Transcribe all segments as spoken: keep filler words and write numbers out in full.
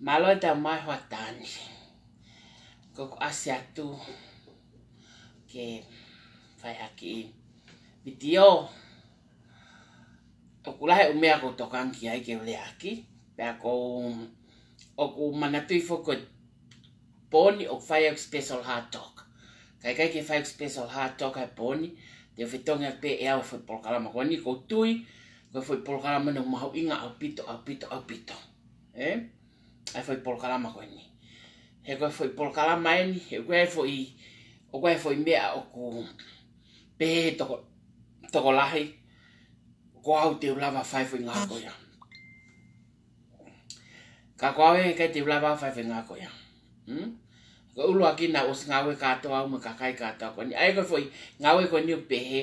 Mālō e tau mai hoʻatā ni. Ko ʻeku ʻasi atu ke fai ha kiʻi vitiō. ʻOku lahi e ʻū meʻa ʻoku ou tokanga ki ai ke u lea ʻaki. Pea ʻoku ou, ʻoku ou manatuʻi foki ko e pō ni ʻoku fai ʻeku special Hard Talk. Ka ʻikai ke fai ʻeku special Hard Talk he pō ni, te u fetongi ʻaki pē ʻe au e foʻi polokalama ko eni, ʻoku ou tui ko e foʻi polokalama ʻoku mahuʻinga ʻaupito, ʻaupito, ʻaupito. Ē? ʻA e foʻi polokalama ko eni. He ko e foʻi polokalama eni, he ko e foʻi, ʻoku ʻi ai e foʻi meʻa ʻoku pehē he toko, tokolahi, ko au te u lava fai e foʻi ngāue ko ia. Ka ko au ʻe ʻikai te u lava fai e foʻi ngāue ko ia. Hmm? Ko e ʻuluaki naʻá ku ʻosi ngāue kātoa au mo e kakai kātoa ko eni. ʻA ia ko e foʻi ngāue ko eni ʻoku pehē,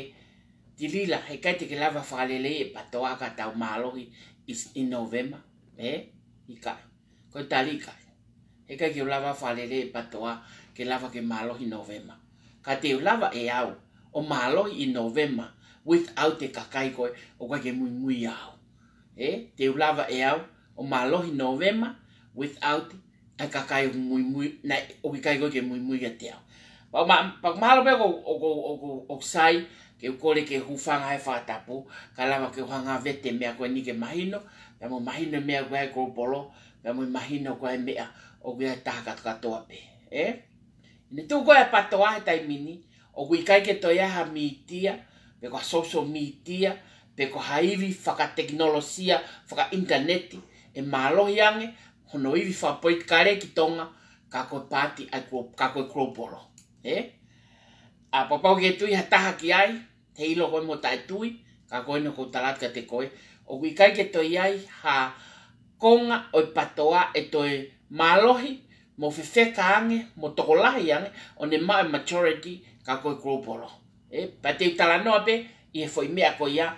Tilila, he ʻikai te ke lava fakaleleiʻi e PTOA ka tau mālohi ʻi, ʻi November. Ē? ʻIkai. Ko e tali ʻikai. He ʻikai ke u lava fakaleleiʻi e PTOA ke lava ke mālohi November. Ka te u lava ʻe au ʻo mālohi ʻi November without e kakai ko ē ʻoku ʻikai ke muimui au. Ē, te u lava ʻe au ʻo mālohi November without e kakai ʻoku muimui, naʻe ʻoku ʻikai ko ē ke muimui kiate au. Pea ma-, pea mahalo pē ʻoku, ʻoku, ʻoku, ʻoku sai ke u kole ke hūfanga he fakatapu, kae lava ke u hanga ʻo vete e meʻa ko eni ke mahino, pea mo mahino e meʻa ko ē he global, pea mo mahino ko ē e meʻa ʻoku ʻi ai e taha kātoa pē. Ē? ʻI he tuʻu ko ē ʻa e PTOA he taimi ni, ʻoku ʻikai ke toe ʻi ai ha mītia, pe ko ha social media, pe ko ha ivi fakatekinolosia, fakaʻinitaneti, ʻe mālohi ange hono ivi fakapolitikale ki Tonga, ka ko e paati ʻa e glo-, ka ko e global. Ē? ʻA, pau ke tui ha taha ki ai, he ʻilo ko ē mo taʻetui, Ka ko eni ʻoku ou tala atu kiate koe, ʻoku ʻikai ke toe ʻi ai ha konga ʻo e PATOA ʻe toe mālohi mo fefeka ange mo tokolahi ange ʻo ne maʻu e majority ka ko e Global. Ē, pea te u talanoa pē ʻi he foʻi meʻa ko ia,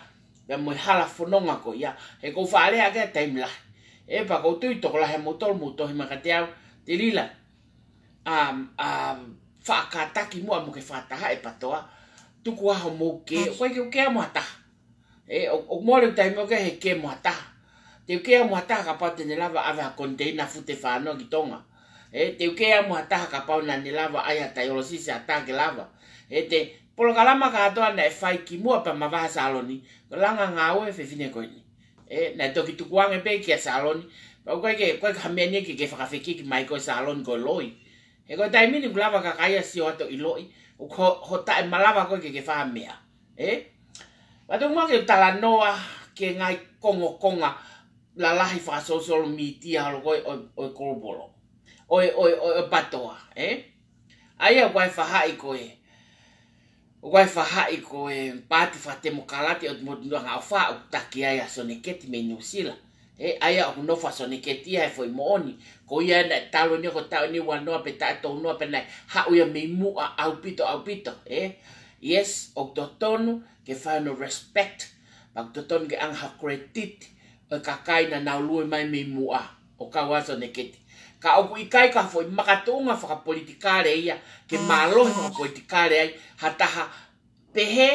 pea mo e hala fononga ko ia, he ʻoku ou faʻa lea ʻaki ʻa e taimi lahi. Ē, pea ʻoku ou tui tokolahi ʻa moutolu mou tohi mai kiate au, Telila, um, um, faʻa kātaki muʻa mo ke fakataha e PATOA, tuku ā hoʻomou kē, ʻoku ʻikai ke u kē ʻa mo ha taha. Ē, ʻo, ʻoku mole ʻeku taimi ʻo kē he kē mo ha taha. Te u kē ʻa mo ha taha kapau te ne lava ʻave ha koniteina fute fānau ki Tonga. Ē, te u kē ʻa mo ha taha kapau naʻa ne lava ʻai ha taiolosisi ha taha ke lava. Ē, te polokalama kātoa naʻe fai kimuʻa pea mavahe ʻa Saloni, ko e langa ngāue ʻa e fefine ko eni. Ē, naʻe toki tukuange pē kia Saloni, pea ʻoku ʻikai ke, ʻoku ʻikai ke ha meʻa ni ke, ke fakafekiki mai koe Saloni ko e loi. He ko e taimi ni ʻoku lava kakai ʻo sio atu ʻo ʻiloʻi, ʻoku ho, ho taʻemalava koe ke ke fai ha meʻa. Ē? Pea tuku muʻa ke u talanoa ki he ngaahi kongokonga lalahi fakasōsiale mītia holo ko ē ʻo, ʻo e Global. ʻO e, ʻo e, ʻo e, ʻo e PATOA, ē? ʻA ia ʻoku ʻi ai e faʻahi ko ē, ʻoku ʻi ai e faʻahi ko e Paati Fakatemokalati ʻo e Motu Nukuʻanga ʻoku faʻa ʻoku taki ai ʻa Soneketi mei Nuʻusila. Ē, ʻa ia ʻoku nofo ʻa Soneketi ia he foʻi moʻoni. Ko ia naʻe talu eni ko e taʻu eni ua noa pe taʻu tolu noa pea naʻe haʻu ia mei muʻa ʻaupito, ʻaupito. Ē, yes, ʻoku totonu ke fai hono respect. Pea ʻoku totonu ke ʻoange ha credit ʻo e kakai naʻa nau lue mai mei muʻa ʻo kau ʻa Soneketi. Ka ʻoku ʻikai ko ha foʻi makatuʻunga fakapolitikale ia ke mālohi fakapolitikale ai ha taha pehē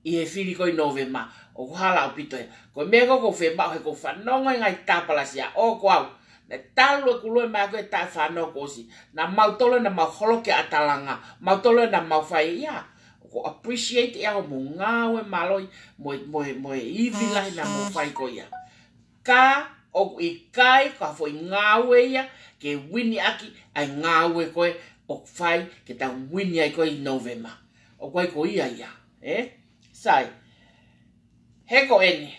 ʻi he fili ko ē ʻi Nōvema. ʻOku hala ʻaupito ia. Ko e meʻa ko ē ʻoku ou fiemaʻu he ʻoku ou fanongo he ngaahi tāpalasia ʻo ko au. Naʻe talu ʻeku lue mai ko ē taʻu ʻe fānau kuo ʻosi. Naʻa mautolu naʻa mau holoki ʻa Talanga. Mautolu naʻa mau fai ia. ʻOku ou appreciate ia hoʻomou ngāue mālohi mo e, mo e, mo e ivi lahi naʻa mou fai ko ia. Ka ʻoku ʻikai ko ha foʻi ngāue ia ke uini ʻaki ʻa e ngāue ko ē ʻoku fai ke tau uini ai ko ē ʻi Nōvema. ʻOku ʻikai ko ia ia, ē? Sai. He ko eni,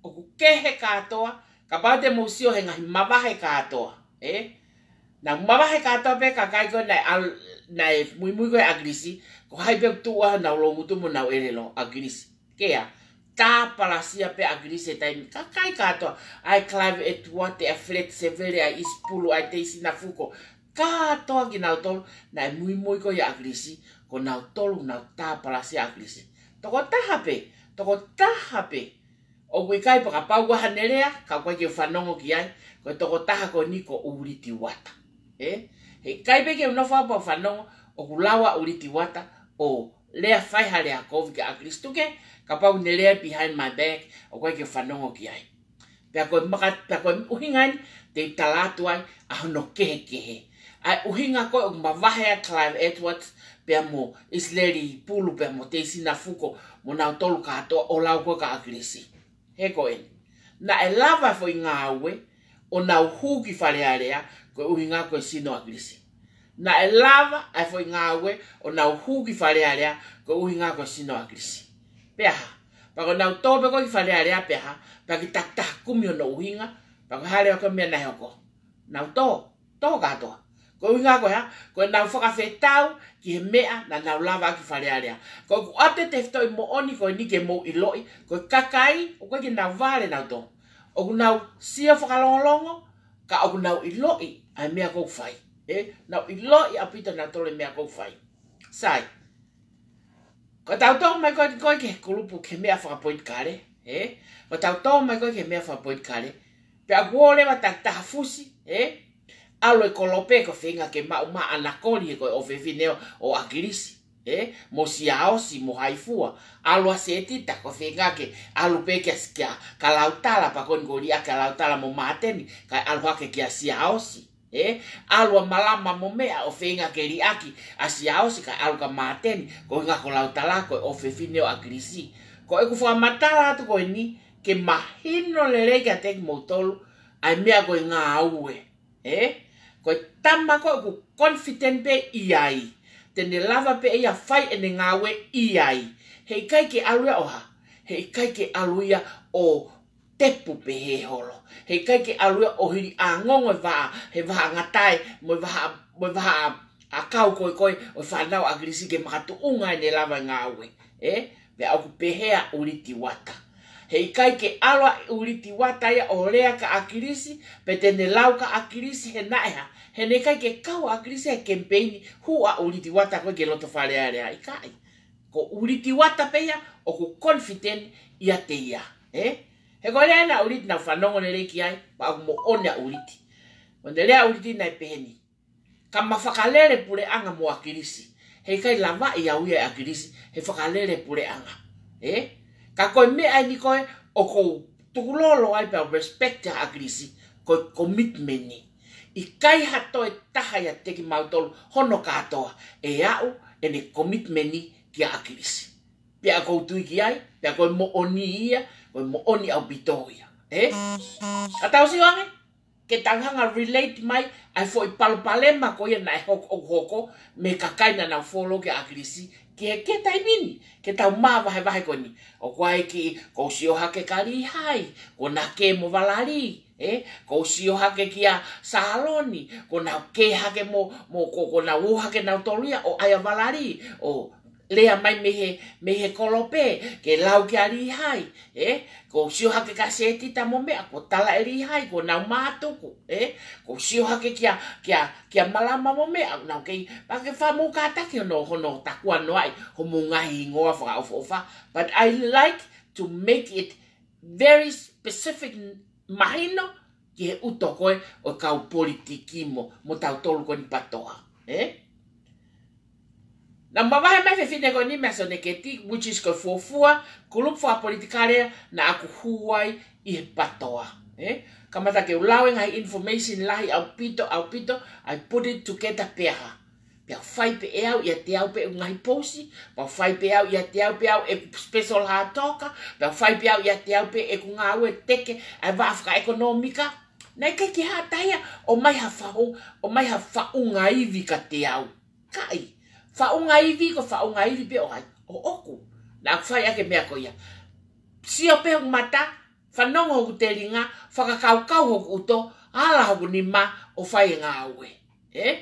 ʻoku kehe kātoa, kapau te mou sio he ngaahi mavahe kātoa, ē? Naʻa mavahe kātoa pē kakai ko ē naʻe ʻal-, naʻe muimui ko ē ʻAkilisi, ko hai pē ʻoku tuʻu ai honau loungutu mo honau ʻelelo, ʻAkilisi. Kea, tāpalasia pē ʻAkilisi he taimi, kakai kātoa, ʻa e Clive Edward, ʻa e Fred Sevele, ʻa e ʻIsipulu, ʻa e Teisina Fuko, kātoa kinautolu naʻe muimui ko ē ʻia ʻAkilisi, ko nautolu naʻa nau tāpalasia ʻAkilisi. Tokotaha pē, tokotaha pē. ʻOku ʻikai pē kapau ʻoku ʻi ai haʻane lea, ka ʻoku ʻikai ke u fanongo ki ai, ko e tokotaha ko eni ko ʻUliti Uata. Ē? He ʻikai pē ke u nofo au pea u fanongo, ʻoku lava ʻa ʻUliti Uata ʻo lea fai ha lea kovi kia ʻAkilisi, tuku kehe, kapau ne lea behind my back, ʻoku ʻikai ke u fanongo ki ai. Pea ko e maka-, pea ko e ʻuhinga eni te u tala atu ai ʻa hono kehekehe. ʻA e ʻuhinga ko ē ʻoku mavahe ʻa Clive Edwards, pea mo ʻIsileli Pulu, pea mo Teisina Fuko, mo nautolu kātoa ʻo lau ko ē kia ʻAkilisi. He ko eni. Naʻe lava e foʻi ngāue ʻo nau hū ki Fale Alea, ko e ʻuhinga ko e sino ʻo ʻAkilisi. Naʻe lava ʻa e foʻi ngāue ʻo nau hū ki Fale Alea, ko e ʻuhinga ko e sino ʻo ʻAkilisi. Pea hā? Pea ko ʻenau tō pē ko ē ki Fale Alea pea hā? Pea ke takitaha kumi hono ʻuhinga, pea ko e hā leva ko e meʻa naʻe hoko? Nau tō, tō kātoa. Ko e ʻuhinga ko e hā? Ko ʻenau fakafetau ki he meʻa naʻa nau lava ʻaki Fale Alea. Ko ʻeku ʻoatu e tefitoʻi moʻoni ko eni ke mou ʻiloʻi, ko e kakai, ʻoku ʻikai ke nau vale nautolu. ʻOku nau sio fakalongolongo, ka ʻoku nau ʻiloʻi ʻa e meʻa ʻoku ou fai. Ē, nau ʻiloʻi ʻaupito nautolu e meʻa ʻoku ou fai. Sai. Ko ʻetau tō mai ko ē, ko ē ki he kulupu ki he meʻa fakapolitikale, ē? Ko ʻetau tō mai ko ē ki he meʻa fakapolitikale, pea ʻoku ō leva takitaha fusi, ē? ʻAlu e Kolope ko e feinga ke maʻu maʻa ʻana koli he ko e ʻofefine ʻo, ʻo ʻAkilisi, ē? Mo Siaosi, mo Haifua. ʻAlu ʻa Setita ko e feinga ke ʻalu pē kia, kia, kia Lautala, pea ko eni kuo liʻaki ʻa Lautala mo Māteni, kae ʻalu hake kia Siaosi. Ē, ʻalu ʻa Malama mo meʻa ʻo feinga ke liʻaki ʻa Siaosi kae ʻalu kia Māteni, ko e ʻuhinga ko Lautala ko e ʻofefine ʻo ʻAkilisi. Ko ʻeku fakamatala atu ko eni, ke mahino lelei kiate kimoutolu ʻa e meʻa ko e ngāue. Ē, ko e tama ko ē ʻoku confident pē ʻi ai, te ne lava pē ia ʻo fai ʻene ngāue ʻi ai. He ʻikai ke ʻalu ia ʻo hā? He ʻikai ke ʻalu ia ʻo tepu pehē holo. He ʻikai ke ʻalu ia ʻo hili ʻa e ongo e vaʻa, he vaʻa ngatae, mo e vaʻa, mo e vaʻa ʻakau ko ē ko ē ʻo e fānau ʻa ʻAkilisi ke makatuʻunga ʻene lava e ngāue. Ē? Pea ʻoku pehē ʻa ʻUliti Uata. He ʻikai ke ʻalu ʻa ʻUliti Uata ia ʻo lea kia ʻAkilisi, pe te ne lau kia ʻAkilisi he naʻe hā. He naʻe ʻikai ke kau ʻa ʻAkilisi he kemipeini, hū ʻa ʻUliti Uata ko ē ki loto Fale Alea, ʻikai. Ko ʻUliti Uata pē ia ʻoku confident ʻiate ia. Ē? He ko e lea ena ʻa ʻUliti naʻa ku fanongo lelei ki ai, pea ʻoku moʻoni ʻa ʻUliti. Ko ʻene lea ʻa ʻUliti naʻe pehē ni: Ka ma fakalele puleʻanga mo ʻAkilisi. He ʻikai lava ia ʻe ʻAkilisi, he fakalele puleʻanga. Ē? Ka ko e meʻa eni ko ē ʻoku ou tukulolo ai pea respect ʻa ʻAkilisi, ko e commitment ni. ʻIkai ha toe taha ʻiate kimautolu hono kātoa ʻe aʻu ʻene commitment ni kia ʻAkilisi. Pea ʻoku ou tui ki ai, pea ko e moʻoni ia, ko e moʻoni ʻaupito ia. Ē? Ka tau sio ange, ke tau hanga relate mai ʻa e foʻi palopalema ko ia naʻe hoko, ʻoku hoko mei he kakai naʻa nau follow kia ʻAkilisi ki he, ki he taimi ni, ke tau māvahevahe ko eni. ʻOku ʻi ai e kiʻi, ʻoku ou sio hake kia Lihai, kuo na kē mo Valalī, ē? ʻOku ou sio hake kia Saloni, kuo nau kē hake mo, mo ko, kuo nau ō hake nautolu ia ʻo ʻai ʻa Valalī, ʻo lea mai mei he, mei he kolope, ke lau kia Lihai, ē? ʻOku ou sio hake kia Setita mo meʻa, kuo tala ʻe Lihai, kuo nau mātuku, ē? ʻOku ou sio hake kia, kia, kia Malama mo meʻa, nau kei, pea ke fakamou kātaki hono, hono takuanoaʻi homou ngaahi hingoa fakaʻofoʻofa. But I like to make it very specific, mahino ki he ʻuto ko ē ʻo e kau politiki mo, mo tautolu ko eni PATOA. Ē? Naʻa ma vahe mai fefine ko eni mei Soneketi, which is ko e fuofua kulupu fakapolitikale naʻa ku hū ai ʻi he PATOA. Ē? Kamata ke u lau e ngaahi information lahi ʻaupito, ʻaupito, I put it together pea hā. Pea fai pē ʻe au ʻiate au pē ʻeku ngaahi pousi, pea fai pē au ʻiate au pē au ʻeku special hā toka, pea fai pē au ʻiate au pē ʻeku ngāue teke ʻa e vaʻa fakaʻekonōmika. Naʻe ʻikai ke hā taha ia ʻomai ha faʻu, ʻomai ha faʻunga ivi kiate au. ʻIkai. Faʻunga ivi ko e faʻunga ivi pē ʻo hai, ʻoʻoku. Naʻa ku fai ʻaki e meʻa ko ia. Sio pē hoku mata, fanongo hoku telinga, fakakaukau hoku ʻuto, ala hoku nima ʻo fai e ngāue. Ē?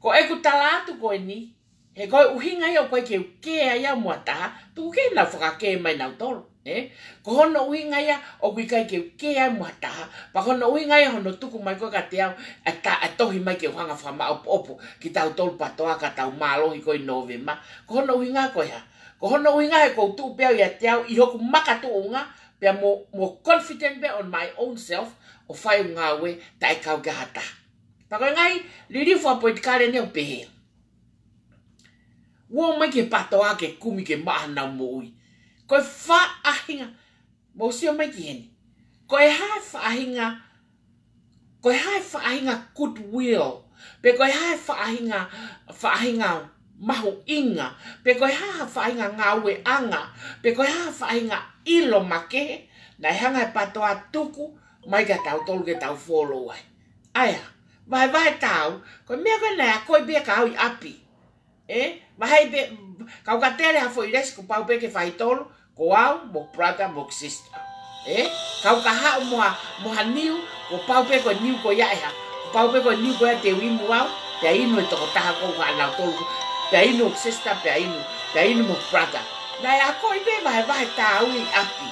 Ko ʻeku tala atu ko eni, he ko e ʻuhinga ia ʻoku ʻikai ke u kē ai au mo ha taha, tuku ke nau fakakē mai nautolu. Ē? Ko hono ʻuhinga ia ʻoku ʻikai ke u kē ai mo ha taha, pea ko hono ʻuhinga ia hono tuku mai ko ē kiate au ʻa e ta-, ʻa e tohi mai ke u hanga fakamaʻopoʻopo kitautolu PATOA ka tau mālohi ko ē ʻi Nōvema. Ko hono ʻuhinga ko e hā? Ko hono ʻuhinga he ʻoku ou tuʻu pē au ʻiate au ʻi hoku makatuʻunga, pea mo, mo confident pē on my own self, ʻo fai ʻeku ngāue taʻe kau ki ha taha. Pea ko e ngaahi liliu fakapolitikale eni ʻoku pehē: Ō mai ki he PATOA ke kumi ke maʻa hanau moʻui. Ko e faʻahinga, mou sio mai ki heni. Ko e hā e faʻahinga, ko e hā e faʻahinga goodwill, pe ko e hā e faʻahinga, faʻahinga mahuʻinga, pe ko e hā e faʻahinga ngāueʻanga, pe ko e hā e faʻahinga ʻilo makehe naʻe hanga ʻe he PATOA ʻo tuku mai kia tautolu ke tau follow ai. ʻA ia, vahevahe tāu, ko e meʻa ko ē naʻe akoʻi pē kia au ʻi ʻapi. Ē, vahevahe pē, kapau ʻoku tele ha foʻi lesi kuo pau pē ke fai tolu, ko au mo brother mo sister. Ē, kapau ʻoku haʻu mo ha, mo ha niu, kuo pau pē ko e niu ko ia ʻe hā. Kuo pau pē ko e niu ko ia te u inu au, pea inu e tokotaha ko ē ʻoku haʻu nautolu, pea inu sister, pea inu, pea inu mo brother. Naʻe akoʻi pē vahevahe tāu ʻi ʻapi.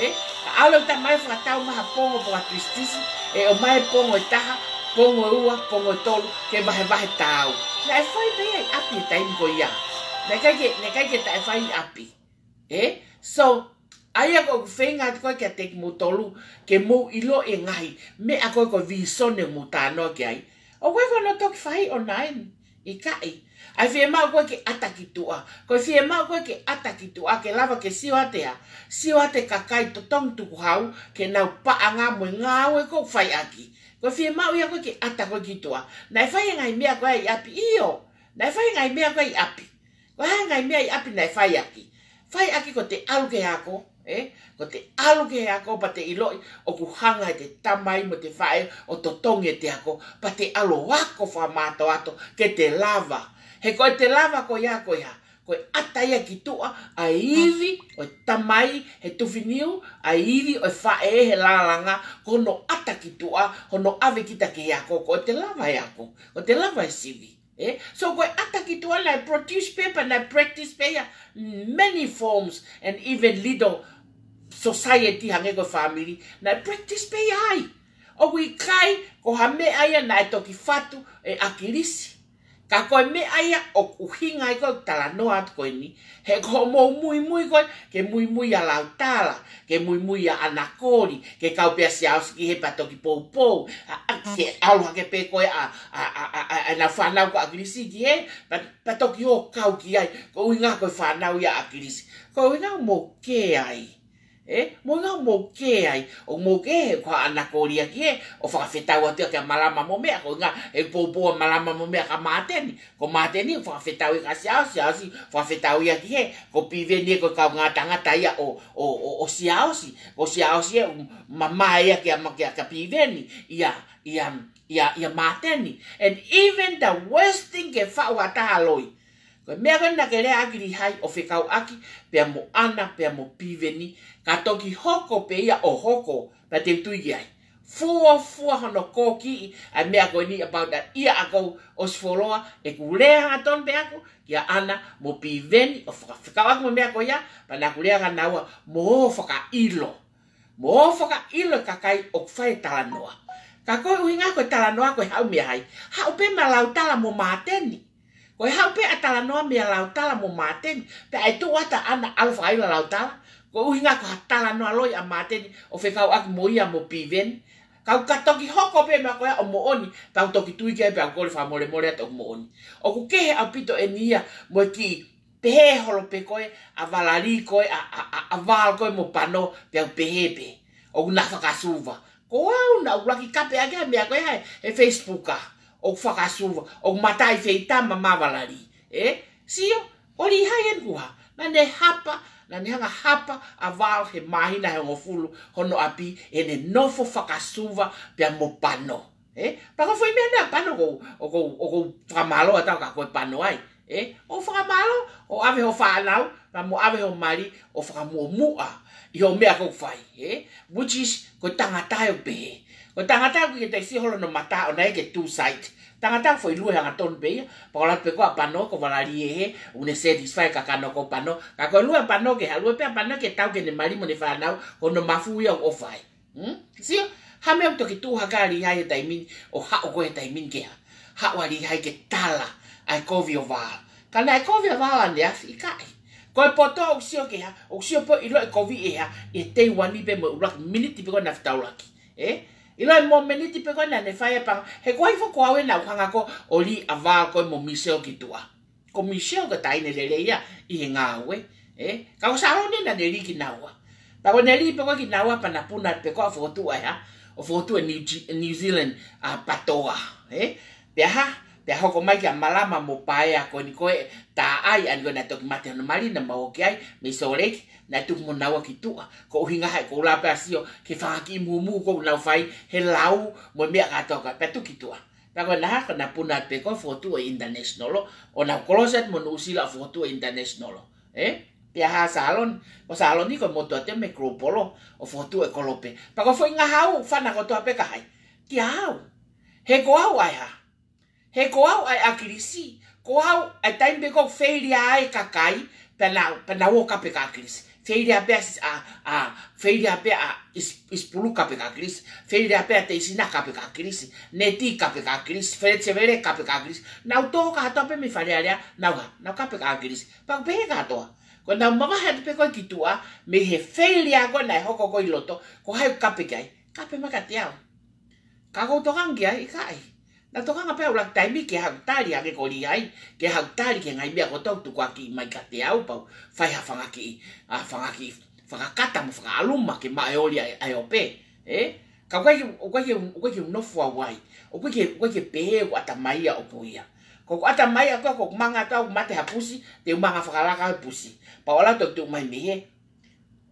Ē, ka ʻalu e tamai fakatau mai ha pongo, pongo tuisituisi, ʻe ʻomai e pongo ʻe taha, pongo ʻe ua, pongo ʻe tolu, ke vahevahe tāu. Naʻe fai pē ia ʻi ʻapi he taimi ko ia. Naʻe ʻikai ke, naʻe ʻikai ke taʻe fai ʻi ʻapi. Ē? So, ʻa ia ko ʻeku feinga atu ko ē kiate kimoutolu, ke mou ʻiloʻi e ngaahi meʻa ko ē ko e vīsone ʻoku mou talanoa ki ai. ʻOku ʻikai ko hono toki fai ʻona eni, ʻikai. ʻA e fiemaʻu ko ē ke ʻata ki tuʻa. Ko e fiemaʻu ko ē ke ʻata ki tuʻa, ke lava ke sio atu ʻa, sio atu e kakai totongi tukuhau, ke nau paʻanga mo e ngāue ʻoku fai ʻaki. Ko e fiemaʻu ia ko ē ke ʻata ko ē ki tuʻa. Naʻe fai e ngaahi meʻa ko ē ʻi ʻapi, ʻio. Naʻe fai e ngaahi meʻa ko ē ʻi ʻapi. Ko e hā e ngaahi meʻa ʻi ʻapi naʻe fai ʻaki? Fai ʻaki ko ʻete ʻalu ki he ako, ē? Ko ʻete ʻalu ki he ako pea te ʻiloʻi ʻoku hanga ʻe te tamai mo te faʻē ʻo totongi ʻete ako, pea te ʻalu ʻo ako fakamātoato ke te lava. He ko ʻete lava ko ia ko e hā? Ko e ʻata ia ki tuʻa ʻa e ivi ʻo e tamai he tufi niu, ʻa e ivi ʻo e faʻē he lalanga, ko hono ʻata ki tuʻa, hono ʻave kita ki he ako, ko ʻete lava he ako, ko ʻete lava he sivi. Ē? So ko e ʻata ki tuʻa naʻe produce pē pea naʻe practice pē ia many forms and even little society hangē ko e family, naʻe practice pē ia ai. ʻOku ʻikai ko ha meʻa ia naʻe toki fatu ʻe ʻAkilisi. Ka ko e meʻa ia ʻoku ʻuhinga ai ko e talanoa atu ko eni, he ko hoʻomou muimui ko ē, ke muimui ʻa Lautala, ke muimui ʻa ʻAnakoli, ke kau pē ʻa Siaosi ki hē pea toki poupou, ʻa, ʻa, ke ʻalu hake pē ko ē ʻa, ʻa, ʻa, ʻa, ʻa, ʻa ʻenau fānau ko ʻAkilisi ki hē, pea, pea toki ō kau ki ai, ko e ʻuhinga ko e fānau ia ʻa ʻAkilisi. Ko e ʻuhinga ʻoku mou kē ai. ʻE, mo ʻuhinga ʻoku mou kē ai, ʻoku mou kē he ko ʻAnakoli ia ki hē, ʻo fakafetau atu ia kia Malama mo meʻa, ko e ʻuhinga he poupou ʻa Malama mo meʻa kia Māteni, ko Māteni ʻoku fakafetau ia kia Siaosi, Siaosi fakafetau ia ki hē, ko Piveni ia ko e kaungā tangata ia ʻo, ʻo, ʻo, ʻo Siaosi, ko Siaosi ia ʻoku mamae ia kia ma-, kia, kia Piveni, ia, ia, ia, ia Māteni. And even the worst thing ke faʻu ha taha loi. Ko e meʻa ko ē naʻa ke lea ʻaki Lihai ʻo fekauʻaki, pea mo ʻAna, pea mo Piveni, ka toki hoko pē ia ʻo hoko, pea te u tui ki ai. Fuofua hono kōkiʻi ʻa e meʻa ko eni about a year ago, ʻosi fuoloa, ʻeku lea hangatonu pē ʻaku, kia ʻAna mo Piveni, ʻo faka-, fekauʻaki mo e meʻa ko ia, pea naʻa ku lea kia naua, mou ō fakaʻilo. Mou ō fakaʻilo e kakai ʻoku fai e talanoa. Ka ko e ʻuhinga ko e talanoa ko e haʻu meia hai. Haʻu pē meia Lautala mo Māteni. Ko e haʻu pē ʻa e talanoa meia Lautala mo Māteni. Pea ʻe tuʻu atu ʻa ʻAna ʻalu fakaʻilo ʻa Lautala. Ko e ʻuhinga ko ha talanoa loi ʻa Māteni ʻo fekauʻaki mo ia mo Piveni. Ka u ka toki hoko pē meʻa ko ia ʻo moʻoni, pea u toki tui ki ai pea u kole fakamolemole atu ʻoku moʻoni. ʻOku kehe ʻaupito eni ia mo e kiʻi pehē holo pē ko ē, ʻa Valali ko ē, ʻa, ʻa, ʻa, ʻa Val ko ē mo Pano, pea u pehē pē. ʻOku na fakasuva. Ko au naʻa ku laki kape ʻaki ʻa e meʻa ko ē he, he Facebook ʻa. ʻOku fakasuva. ʻOku mataʻi feitama meia Valali. ʻE? Sio, ʻo Lihai eni kuo hā. Naʻa ne hapa, naʻa ne hanga hapa, ʻa Val he māhina ʻe hongofulu, hono ʻapi, ʻene nofo fakasuva, pea mo Pano. ʻE? Pea ko e foʻi meʻa naʻe Pano ko, ʻoku, ʻoku fakamālō atu ka ko e Pano ai. ʻE? ʻO fakamālō, ʻo ʻave ho fānau, pea mo ʻave ho mali, ʻo fakamuʻomuʻa, ʻi hoʻo meʻa ʻoku fai. ʻE? Which is, ko e tangata ʻoku pehē. Ko e tangata ʻoku ʻikai ke te sio holo hono mata ʻoʻona ia ke two side. Tangata foʻi lue hangatonu pē ia, pea ko e lata pē ko ē ʻa Pano, ko Valali ē hē, ʻoku ne satisfy e kakano ko Pano. Ka ko e lue ʻa Pano ke haʻu lue pē ʻa Pano ke tau ki heʻene mali mo ʻene fānau, ko hono mafu ia ʻoku fai. Hmm? Sio, ha meʻa ʻoku toki tuʻu hake ʻa Lihai he taimi ni, ʻo haʻu ko ē he taimi ni ke hā. Haʻu ʻa Lihai ke tala, ʻa e kovi ʻo Val. Ka naʻe kovi ʻa Val ʻaneafi ʻikai. Ko e poto ʻoku sio ke hā, ʻoku sio pē ʻiloʻi e kovi ʻe hā, ʻi he teiuani pē mo e ʻuluaki miniti pē ko ē naʻa ne fetaulaki. ʻE? ʻIloʻi mo e miniti pē ko ē naʻa ne fai e panga, he ko hai foki ko au ē naʻa ku hanga ko ē ʻo lī ʻa Val ko ē mo Michelle ki tuʻa. Ko Michelle ko e taʻahine lelei ia ʻi he ngāue, ʻe? Ka ko Saloni naʻa ne lī kinaua. Pea ko ʻene lī pē ko ē kinaua pea na puna pē ko ē ʻo fokotuʻu ʻa e hā, ʻo fokotuʻu e New Ge-, New Zealand, ʻa, PATOA, ʻe? Pea hā, pea hoko mai kia Malama mo Paea ko eni ko ē, tā ai, ʻa eni ko ē naʻe toki mate hono mali naʻa mau ō ki ai, mei Salt Lake, naʻe tuku mo naua ki tuʻa. Ko e ʻuhinga he ko e ʻuluaki pē ʻa e sio, ki he fanga kiʻi mūmū ʻoku nau fai, he lau, mo e meʻa kātoa, pea tuku ki tuʻa. Pea ko e naha, ko ʻena puna pē ko ē ʻo fokotuʻu e international, ʻo nau kolosi atu mo Nuʻusila ʻo fokotuʻu e international. ʻE? Pea hā Saloni, ko Saloni ko e motuʻa ʻa e Metropolo, ʻo fokotuʻu e kolope. Pea ko e foʻi ngahau, fana kotoa pē kia hai. Kia au. He ko au ʻa e hā. He ko au ʻa e ʻAkilisi. Ko au ʻa e taimi pē ko ē ʻoku feili ai e kakai, pea nau, pea nau ō kape kia ʻAkilisi. Feili ai pē ʻa, ʻa, ʻa, feili ai pē ʻa ʻIs-, ʻIsipulu kape kia ʻAkilisi. Feili ai pē ʻa Teisina kape kia ʻAkilisi. Neti kape kia ʻAkilisi. Fele Sevele kape kia ʻAkilisi. Nau tō kātoa pē mei Fale Alea, nau hā, nau kape kia ʻAkilisi. Pea ʻoku pehē kātoa. Ko ʻenau mavahe atu pē ko ē ki tuʻa, mei he feili ʻa ko ē naʻe hoko ko ē ʻi loto, ko hai ʻoku kape ki ai, kape mai kiate au. Ka ʻoku ou tokanga ki ai, ʻikai. Naʻa ku tokanga pē ʻuluaki taimi ke haʻu tali hake ko Lihai, ke haʻu tali ki he ngaahi meʻa kotoa ʻoku tukuakiʻi mai kiate au pea u fai ha fanga kiʻi, ʻa, fanga kiʻi fakakata mo fakaʻaluma ke maʻu e oli ʻa e, ʻa e ope. ʻE? Ka ʻoku ʻikai ke, ʻoku ʻikai ke, ʻoku ʻikai ke u nofo au ai. ʻOku ʻikai ke, ʻoku ʻikai ke pehē ʻoku ʻatamai ia ʻoku ia. Ko ʻeku ʻatamai ʻaʻaku ko ʻeku manga atu ʻoku mate ha pusi, te u manga fakalaka e pusi. Pea u ʻalu atu ʻo tuʻu mai mei hē.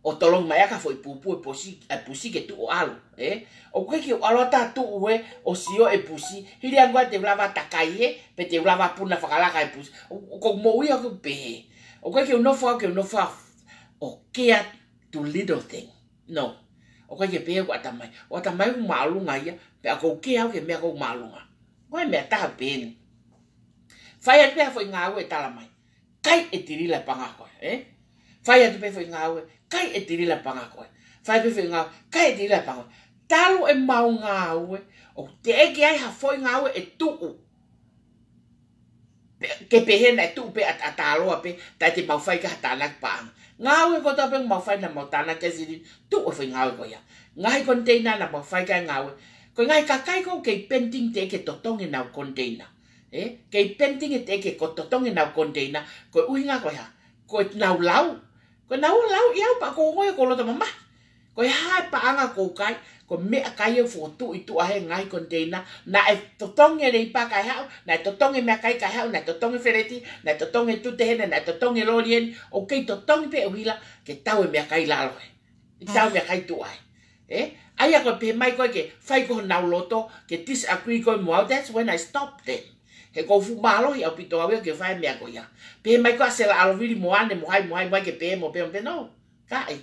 ʻO tolongi mai ʻaki ha foʻi pūpū e pusi, e pusi ke tuʻu ʻo ʻalu, ʻe? ʻOku ʻikai ke u ʻalu atu ʻo tuʻu ē, ʻo sio e pusi, hili ange ʻa e te u lava takai ē, pe te u lava puna fakalaka e pusi. ʻO, ʻo ko moʻui ʻaʻaku pehē. ʻOku ʻikai ke u nofo au ke u nofo au ʻo care to little thing. No. ʻOku ʻikai ke pehē ʻoku ʻatamai. ʻOku ʻatamai ʻoku māʻolunga ia, pea ʻoku ou care au ki he meʻa ʻoku māʻolunga. Ko e meʻa taha pē eni. Fai atu pē ha foʻi ngāue ʻe tala mai. Kai e tilila panga ko ē, ʻe? Fai atu pē foʻi ngāue, kai e tilila panga ko ē. Fai pē foʻi ngāue, kai e tila pango. Talu ʻemau ngāue, ʻoku teʻeki ai ha foʻi ngāue ʻe tuʻu. Pe-, ke pehē naʻe tuʻu pē ʻa, ʻa Taloa pē, taʻe te mau fai ki ai ha tānaki paʻanga. Ngāue kotoa pē ʻoku mau fai naʻa mau tānaki ai silini, tuʻu e foʻi ngāue ko ia. Ngaahi container naʻa mau fai ki ai e ngāue. Ko e ngaahi kakai ko ē kei pending teʻeki ke totongi ʻenau container. Ē? Kei pending ʻe teʻeki ke totongi ʻenau container, ko e ʻuhinga ko e hā? Ko ʻenau lau. Ko ʻenau lau ia pea ʻoku ou ongoʻi ʻoku ou loto mamahi. Ko e hā e paʻanga ʻoku ou kai, ko e meʻakai ʻoku fokotuʻu ʻi tuʻa he ngaahi container, naʻe totongi e leipa kae haʻu, naʻe totongi e meʻakai kae haʻu, naʻe totongi e feleti, naʻe totongi e tute heni, naʻe totongi e loli heni, ʻoku kei totongi pē ʻuhila, ke tau e meʻakai lalo he. ʻE tau e meʻakai tuʻa he. Ē? ʻA ia ko e pehē mai ko ē ke fai ko honau loto, ke disagree ko ē mo au, that's when I stop them. He ʻoku ou fuʻu mālohi ʻaupito au ia ke fai e meʻa ko ia. Pehē mai ko ē ʻa Sela ʻAlovili mo ʻAne mo hai, mo hai, mo hai ke pehē mo pehē mo pehē, no. Kae.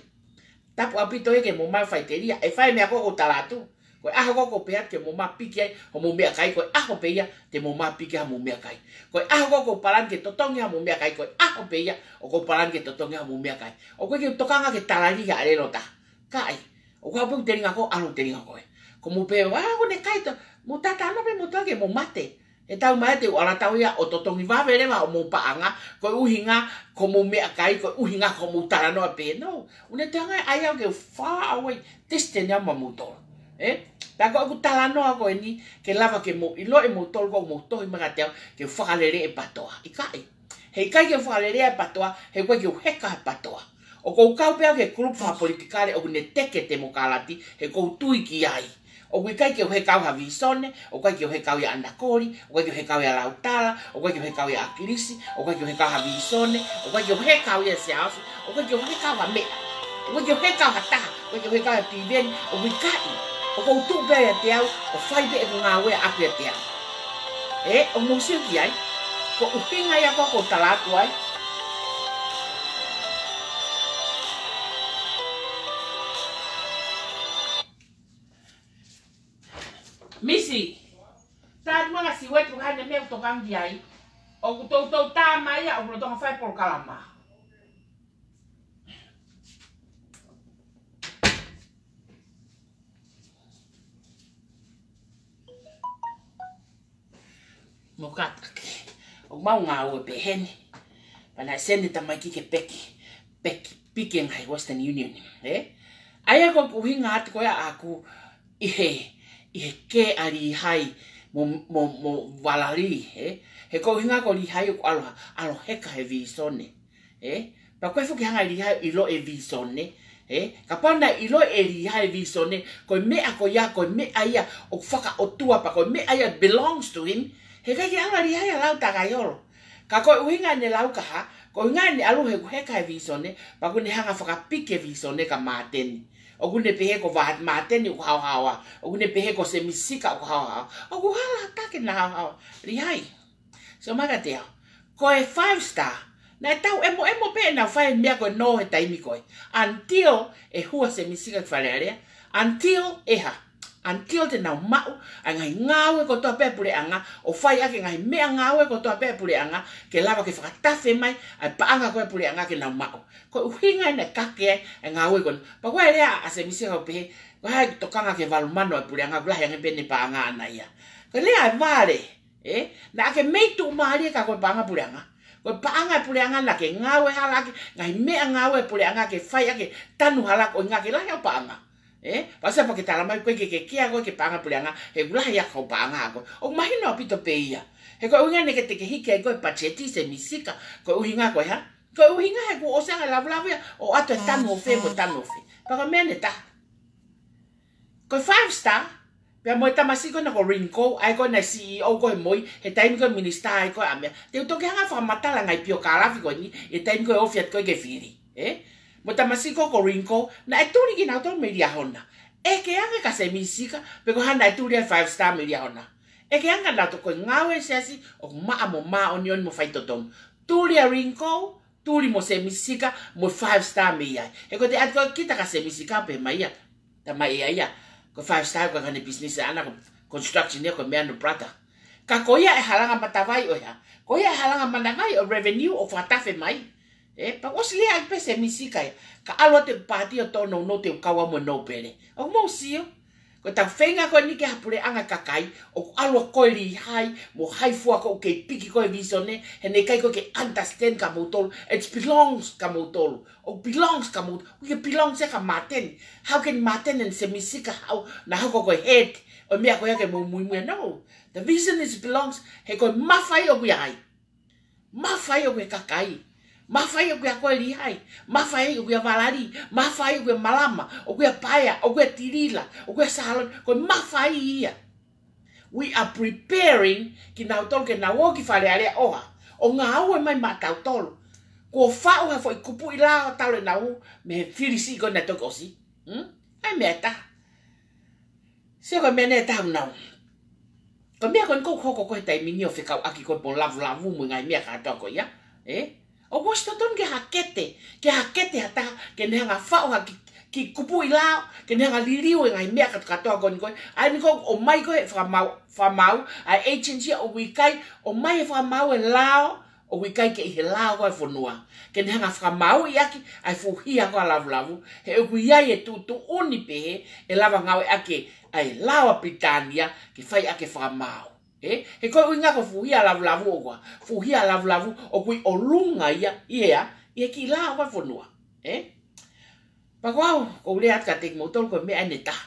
Tapu ʻaupito ia ke mou mai faʻiteliha, ʻe fai e meʻa ko ē ʻoku ou tala atu. Ko e ʻaho ko ē ʻoku ou pehē atu ke mou mai piki ai homou meʻakai, ko e ʻaho pē ia te mou mai piki ai homou meʻakai. Ko e ʻaho ko ē ʻoku ou palani ke totongi homou meʻakai, ko e ʻaho pē ia ʻoku ou palani ke totongi homou meʻakai. ʻOku ʻikai ke u tokanga ke tala lī ha ʻelelo ʻe taha. Kae. ʻOku ou pehē ʻoku telinga ko ē, ʻalu telinga ko ē. Ko mou pehē, ʻa, ʻoku ne kai to, mou tatano pē mou toa ke mou mate. He taimi ʻe taha te u ala tau ia ʻo totongi vave leva homou paʻanga, ko e ʻuhinga ko homou meʻakai, ko e ʻuhinga ko hoʻomou talanoa pē, no. ʻOku ne teanga ai au ke far away, distance au maʻamoutolu. Ē? Pea ko ʻeku talanoa ko eni, ke lava ke mou ʻiloʻi moutolu ko ʻemou tohi mai kiate au, ke fakalele e patoa. ʻIkai. He ʻikai ke fakalele e patoa, he ʻoku ʻikai ke u heka he patoa. ʻOku ou kau pē au ki he kulupu fakapolitikale ʻoku ne teke e temokalati, he ʻoku ou tui ki ai. ʻOku ʻikai ke u heka au ha visone, ʻoku ʻikai ke u heka au ʻia ʻAna Koli, ʻoku ʻikai ke u heka au ʻia Lautala, ʻoku ʻikai ke u heka au ʻia ʻAkilisi, ʻoku ʻikai ke u heka au ha visone, ʻoku ʻikai ke u heka au ʻia Siaosi, ʻoku ʻikai ke u heka au ha meʻa, ʻoku ʻikai ke u heka au ha taha, ʻoku ʻikai ke u heka au ʻia Piveni, ʻoku ʻikai. ʻOku ou tuʻu pē au ʻiate au, ʻo fai pē ʻeku ngāue ʻaʻaku ʻiate au. Ē, ʻoku mou sio ki ai, ko e ʻuhinga ia ko ē ʻoku ou tala atu ai. Misi, tā atu ʻa e siweti ʻoku ʻi ai e meʻa ʻoku tokanga ki ai. ʻOku toutou tā mai ia, ʻoku lolotonga fai e polokalama. Mou kātaki. ʻOku mau ngāue pē heni. Pea naʻe send e tamaiki ke piki, piki, piki e ngaahi Western Union. Ē? ʻA ia ko e ʻuhinga atu ko ia ʻaʻaku ʻi he, ʻi he kē ʻa Lihai mo, mo, mo Valali, ē? He ko e ʻuhinga ko Lihai ʻoku ʻalu ha, ʻalu heka he visone. Ē? Pea ko e fuʻu ke hanga ʻe Lihai ʻo ʻiloʻi e visone. Ē? Kapau naʻe ʻiloʻi ʻe Lihai e visone, ko e meʻa ko ia, ko e meʻa ia ʻoku fakaʻotua pea ko e meʻa ia belongs to him. He ʻikai ke ala Lihai ʻo lau takai holo. Ka ko e ʻuhinga ʻene lau kaha, ko e ʻuhinga ʻene ʻalu he ʻoku heka he visone, pea ʻoku ne hanga fakapiki e visone kia Māteni. ʻOku ne pehē ko Va-, Māteni ʻoku haohaoa. ʻOku ne pehē ko Semisika ʻoku haohaoa. ʻOku hala ha taha ke na haohaoa. Lihai. So mai kiate au. Ko e Five Star. Naʻe tau ʻemoʻemo pē ʻenau fai e meʻa ko ē ʻi he taimi ko ē. Until ʻe hū ʻa Semisika ki Fale Alea. Until ʻe hā. Until te nau maʻu ʻa e ngaahi ngāue kotoa pē ʻa e puleʻanga, ʻo fai ʻaki e ngaahi meʻangāue kotoa pē ʻa e puleʻanga, ke lava ke fakatafe mai ʻa e paʻanga ko ē ʻa e puleʻanga ke nau maʻu. Ko e ʻuhinga ia naʻe kake ai e ngāue ko ē. Pea ko e lea ʻa Semisika ʻo pehē, ko hai ʻoku tokanga ki he valu mano ʻa e puleʻanga, ʻoku lahi ange pē ʻene paʻanga ʻana ia. Ko e lea ʻa Vale, ē? Naʻa ke mei tuʻumālie ka ko e paʻanga puleʻanga. Ko e paʻanga ʻa e puleʻanga naʻa ke ngāue hala ʻaki, ngaahi meʻangāue ʻa e puleʻanga ke fai ʻaki e tanu hala ko e ʻuhinga ke lahi hoʻo paʻanga. Ē? Pea ʻosi ia pea ke tala mai ko e ke, ke, ke, ko e ke paʻanga puleʻanga, he ʻoku lahi ʻa hoʻo paʻanga ko ē. ʻOku mahino ʻaupito pē ia. He ko e ʻuhinga naʻe ʻikai te ke hiki ai ko e pacheti Semisika, ko e ʻuhinga ko e hā? Ko e ʻuhinga he kuo ʻosi ange lavulavu ia, ʻo ʻoatu e tanu ʻo fē mo e tanu ʻo fē. Pea ko e meʻa ʻe taha. Ko e Five Star, pea mo e tamasiʻi ko ena ko Ringo, ʻa ia ko ena C E O ko ē he MOI, he taimi ko ē minisitā ai ko ē ʻa meʻa. Te u toki hanga ʻo fakamatala e ngaahi piokalafi ko eni, he taimi ko ē ʻe ofi atu ko ē ke fili. Ē? Mo e tamasiʻi ko ē ko Ringo, naʻe tuli kinautolu mei Liahona. ʻEke ange kia Semisika, pe ko e hā naʻe tuli ai e Five Star mei Liahona. ʻEke ange kinautolu ko e ngāue ʻa e siasi, ʻoku maʻa mo māʻoniʻoni mo faitotonu. Tuli ʻa Ringo, tuli mo Semisika, mo e Five Star mei ai. He ko e te ʻatu ko ē kita kia Semisika pē mai ia. Tā mai ia ia. Ko e Five Star ko e ngaahi business ʻana ko e construction ia ko e meʻa ʻa e brother. Ka ko ia e halanga matavai ʻo e hā. Ko ia e halanga matavai ʻo e revenue ʻoku fakatafe mai. Ē, pea ʻosi lea ai pē Sēmisi Sika ia. Ka ʻalu atu e paati ʻo tōnounou te u kau au mo Nōpele. ʻOku mou sio? Ko ʻetau feinga ko eni ke ha puleʻanga kakai, ʻoku ʻalu ʻa koe Lihai, mo hai fua ko ʻoku kei piki ko e visone, he naʻe ʻikai ko ē ke understand kia moutolu, it belongs kia moutolu, ʻoku belongs kia moutolu, ʻoku ʻikai belongs ia kia Māteni, how can Māteni and Sēmisi Sika haʻu, na hoko ko e head, ʻo e meʻa ko ia ke mou muimui ai, no, the vision is belongs, he ko e mafai ʻoku ʻia hai. Mafai ʻoku ʻia kakai. Mafai ʻoku ʻia koe Lihai. Mafai ʻoku ʻia Valali. Mafai ʻoku ʻia Malama. ʻOku ʻia Paea. ʻOku ʻia Tilila. ʻOku ʻia Saloni. Ko e mafai ia. We are preparing kinautolu ke nau ō ki Fale Alea ʻo ha. ʻO ngāue mai maʻatautolu. Kuo faʻu ha foʻi kupuʻi lao talu ʻenau mei he fili siʻi ko ē naʻe toki ʻosi. Hmm? ʻAi meʻa ʻe taha. Sio ko e meʻa ʻe taha ʻoku nau. Ko e meʻa ko eni ʻoku hoko ko ē he taimi ni ʻo fekauʻaki ko ē mo Lavulavu mo e ngaahi meʻa kātoa ko ia. Ē? ʻOku ʻosi totonu ke hakete, ke hakete ha taha, ke ne hanga faʻu ha kiʻi, kiʻi kupuʻi lao, ke ne hanga liliu e ngaahi meʻa kātoa, kātoa ko eni ko ē. ʻA eni ko ē ʻomai ko ē he fakamaau, fakamaau, ʻa e agency ʻoku ʻikai, ʻomai he fakamaau e lao, ʻoku ʻikai ke ʻi he lao ko ē e fonua. Ke ne hanga fakamaauʻi ʻaki ʻa e fuʻu hia ko ē ʻa Lavulavu, he ʻoku ʻi ai e tuʻutuʻuni pehē ʻe lava ngāueʻaki ʻa e lao ʻa Pilitānia ke fai ʻaki e fakamaau. Ē? He ko e ʻuhinga ko e fuʻu hia ʻa Lavulavu ʻoku ʻa, fuʻu hia ʻa Lavulavu ʻoku ʻi ʻolunga ia, ʻi he ʻa, ʻi he kiʻi lao ko ē e fonua. Ē? Pea ko au, ʻoku ou lea atu kiate kimoutolu ko e meʻa eni ʻe taha.